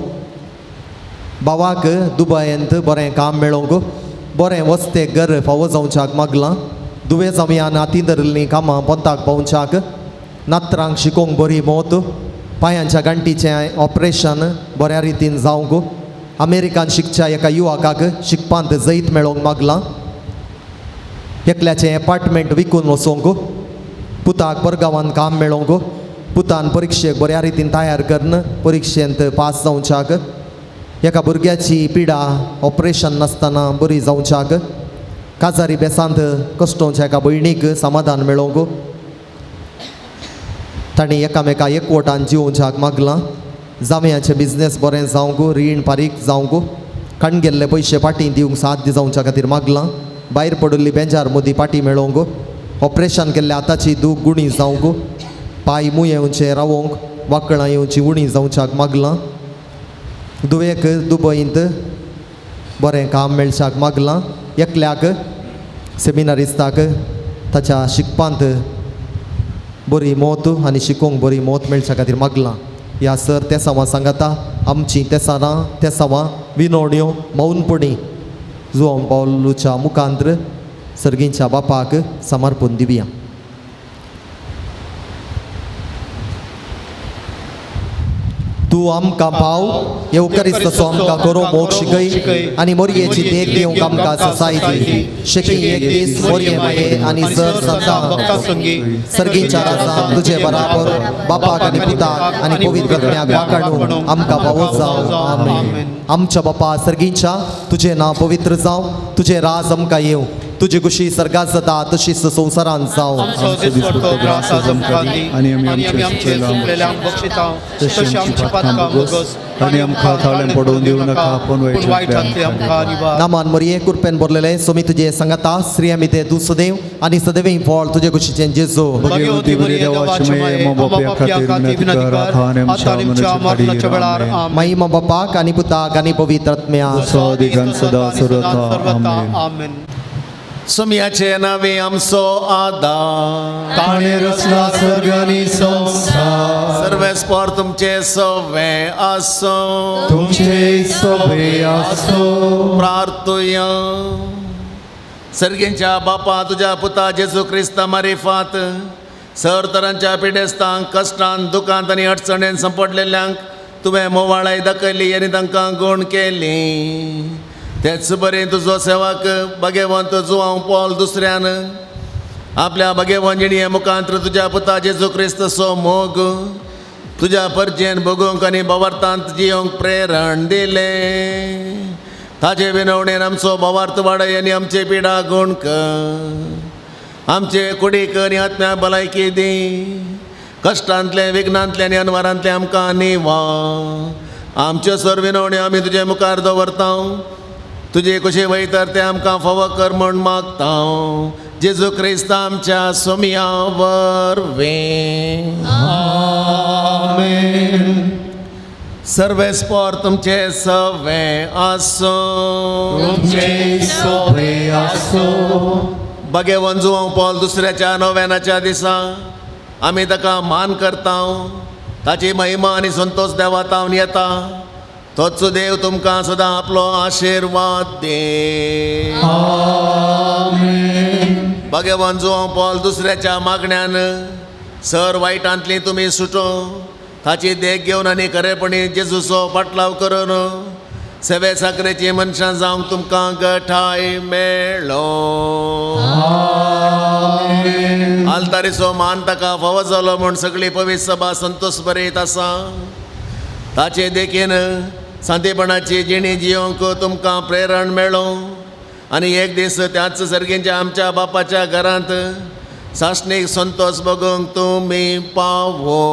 भावाक दुबयंत बरें काम मेळोवंक, बरें वस्ते घर फावो जावच्याक मागलां. दुयेंस आमी हातीन धरिल्लीं कामां पोंताक पावच्याक, नात्रांक शिकोवंक बरी मोत, पांयांच्या गांठीचें ऑपरेशन बऱ्या रितीन जावंक, अमेरिकान शिकच्या एका युवकाक शिकपांत जैत मेळोवंक मागलां. एकल्याचें एपार्टमेंट विकून वचोंक, पुताक परगांवान काम मेळोवंक, पुतान परिक्षेक बऱ्या रितीन तयार करून परिक्षेंत पास जावच्याक, एका भुरग्याची पिडा ऑपरेशन नासतना बरी जावच्याक, काजारी बेसांत कश्टोवच्या एका भयणीक समाधान मेळोवंक, तांणी एकामेका एकवटान जिवोवच्याक मागलां. जांवयाचें बिजनेस बरें जावंक, रीण फारीक जावंक, काण गेल्ले पयशे फाटीं दिवंक साध्य जावच्या खातीर मागलां. भायर पडिल्ली बेजार मदीं फाटीं मेळोवंक, ऑपरेशन केल्ले हाताची दूख गुणी जावंक, पांय मुयेवचे रावोंक, वाकळां येवची उणी जावच्याक मागलां. दुवेक दुबयंत बरें काम मेळच्याक मागलां. एकल्याक सेमिनारिस्ताक ताच्या शिकपांत बरी मोत आनी शिकोवंक बरी मोत मेळच्या खातीर मागलां. ह्या सर तेसांवां सांगाता आमची तेसारां तेसांवां विनवण्यो मौनपणी जुवांव पावलूच्या मुखांत्र सर्गींच्या बापाक समर्पण दिवया. तूं आमकां पाव, येवकारिस्ताचो आमकां करो मोग शिकय आनी मोरयेची देख घेवंक आमकां ससाय दी. शेकी एक दीस मोरये माये आनी सर संतां सर्गीच्या राजान तुजे बराबर बापाक आनी पुताक आनी पवित्र आत्म्याक वाकाडून आमकां पावो जावं. आमेन. आमच्या बापा सर्गीच्या, तुजें नांव पवित्र जावं, तुजें राज आमकां येवं, तुजी खुशी सर्गात जाता तशीच संवसारांत जावं. आनी आमी आमचे चुकलेल्यांक बक्षिता तशी आमची पातकां भोगस आनी आमकां थाळें पडोवन दिवं नाका, पूण वायटांतले आमकां निवार. नामान मरिये कुरपेन भरलेले सोमी तुजे सांगाता, स्त्रिया ते तूं सदैव आनी सदैव फळ तुजे खुशीचें जेजू. भगवती बरी देवाची माये, बापा खातीर विनंती कर आता आनी आमच्या मरणाच्या वेळार. आमेन. महिमा बापाक आनी पुताक आनी पवित्र आत्म्याक, सदिगन सदा सर्वथा. आमेन. सोमयाचे नावे आमचो आदार, ताणें रचला सर्ग आनी संवसार, सर्वेस्पोर तुमचे सवे आसूं. तुमचे सवे आसूं. प्रार्थुया. सर्गींच्या बापा, तुज्या पुता जेजू क्रिस्ता मारिफात सर तरांच्या पिडेस्तांक, कश्टांत, दुखांत आनी अडचणेन सांपडलेल्यांक तुवें मोवाळाय दाखयली आनी तांकां गूण केली. तेच बरें तुजो सेवक भगेवंत जुवांव पॉल दुसऱ्यान आपल्या भगेवन जिणये मुखांत तुज्या पुता जेजू क्रिस्तचो मोग तुज्या परजेन भोगूंक आनी भवार्थांत जियोंक प्रेरण दिलें. ताजे विनवणेन आमचो भवार्थ वाडय आनी आमचे पिडा गूण कर. आमचे कुडीक आनी आत्म्या भलायकी दी. कश्टांतले, विघ्नांतले आनी अनवारांतले आमकां निवा. आमच्यो सर विनवण्यो आमी तुजे मुखार दवरता. तुजे कशें वयतर तें आमकां फावो कर म्हूण मागता, जेजू क्रिस्त आमच्या सोमया वरवीं. सर्वेस्पोर तुमचे सवे आसूं. तुमचे सवे आसूं. भगेवन जुवांव पॉल दुसऱ्याच्या नव्यानाच्या दिसा आमी ताका मान करता. ताची महिमा आनी संतोश देवा तावन येता. तोच देव तुमकां सदां आपलो आशिर्वाद दे. भगवान जुवांव पॉल दुसऱ्याच्या मागण्यान सर वायटांतली तुमी सुटो, ताची देख घेवन आनी खरेपणी जेजूचो पाटलाव करून सेवे साकरेची मनशां जावंक तुमकां गठाय मेळो. आल्तारीचो मान ताका फावो जालो म्हूण सगळी पवित्र सभा संतोश बरयत आसा. ताचे देखीन सांतेपणाची जिणी जियोंक तुमकां प्रेरण मेळो आनी एक दीस त्याच सर्गींच्या आमच्या बापाच्या घरांत सासणीक संतोश बगूंक तुमी पावो.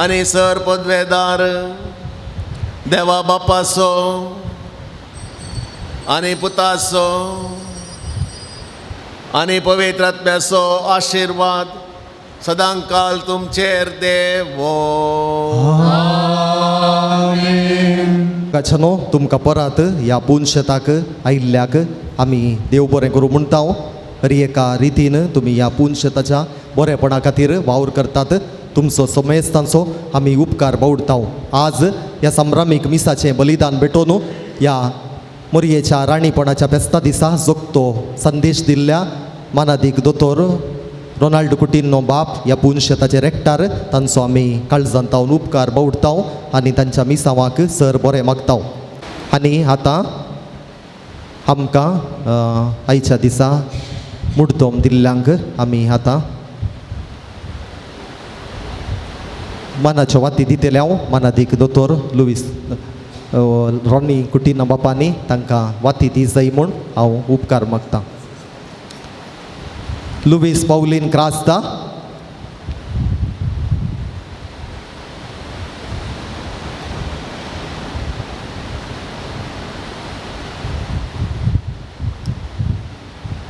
आनी सर पदवेदार देवा बापाचो आनी पुताचो आनी पवित्र आत्म्याचो आशिर्वाद सदांकाल तुमचेर देवो. गाछानो, तुमकां परत ह्या पुनशेताक आयिल्ल्याक आमी देव बरें करूं म्हणटा. हर एका रितीन तुमी ह्या पुनशेताच्या बरेपणा खातीर वावर करतात. तुमचो समेस्तांचो आमी उपकार बावडता. आज ह्या संभ्रामीक मिसाचें बलिदान भेटोवन ह्या मोरयेच्या राणीपणाच्या फेस्ता दिसा जोगतो संदेश दिल्ल्या मानादीक दोतोर रोनाल्ड कुटिन्हो बाप ह्या पुनशेताचे रेक्टार, तांचो आमी काळजांत तावन उपकार बावडता आनी तांच्या मिसांवाक सर बरें मागता. आनी आतां आमकां आयच्या दिसा मुडदोम दिल्ल्यांक आमी आतां मानाच्यो वाती दितले. हांव मानादीक दोतोर लुवीस रॉनी कुटिन्हो बापांनी तांकां वाती दी जाय म्हूण हांव उपकार मागतां. Luis Paulin Crasta,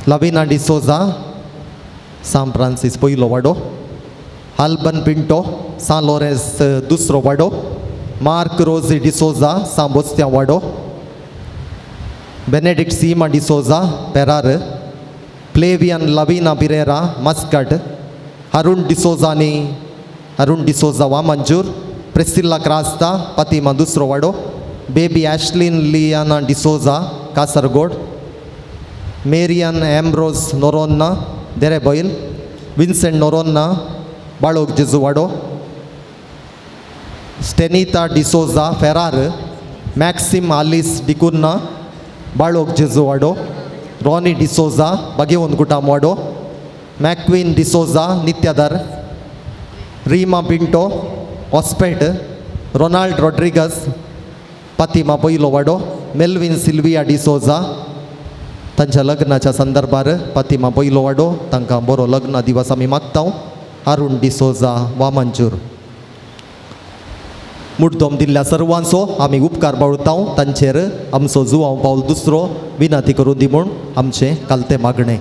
Lavina D'Souza, San Francis पयलो वाडो, आल्बन पिंटो, सान लोरेंस दुसरो वाडो, मार्क रोजी डिसोजा, सान बोस्त्या वाडो, बेनेडिक्ट सीमा डिसोजा, पेरार, प्लेवियन लवीना पिरेरा, मस्कट, अरुण डिसोजा आनी अरुण डिसोजा वामंजूर, प्रेसिल्ला क्रास्ता, पातिमा दुसरो वाडो, baby Ashlyn Liana D'Souza, Kasaragod, Marian Ambrose Noronha, Derebail, Vincent Noronha, Balok Jesuwado, Stenita D'Souza Ferar, Maxim Alice D'Cunha, Balok Jesuwado, Ronnie D'Souza Bagewan Kutamwado, Mackwin D'Souza Nityadar, Reema Pinto Hospet, Ronald Rodrigues Fatima पयलोवाडो, मेल्विन सिल्विया डिसोजा तांच्या लग्नाच्या संदर्भार पातिमा पयलोवाडो तांकां बरो लग्न दिवस आमी मागता. अरुण डिसोजा वामंजूर. मुड्डोम दिल्ल्या सर्वांचो आमी उपकार बाळता. तांचेर आमचो जुवांव पावल दुसरो विनंती करून दी म्हूण आमचें कालतें मागणें.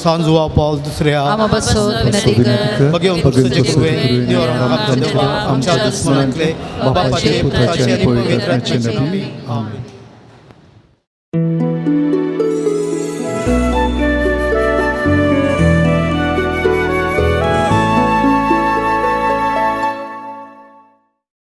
सांजुआ पावल दुसऱ्या आमच्या दुस्मनांतले बापाचे पुत्राचे आनी पवित्र आत्म्याचे नांवान. आमेन.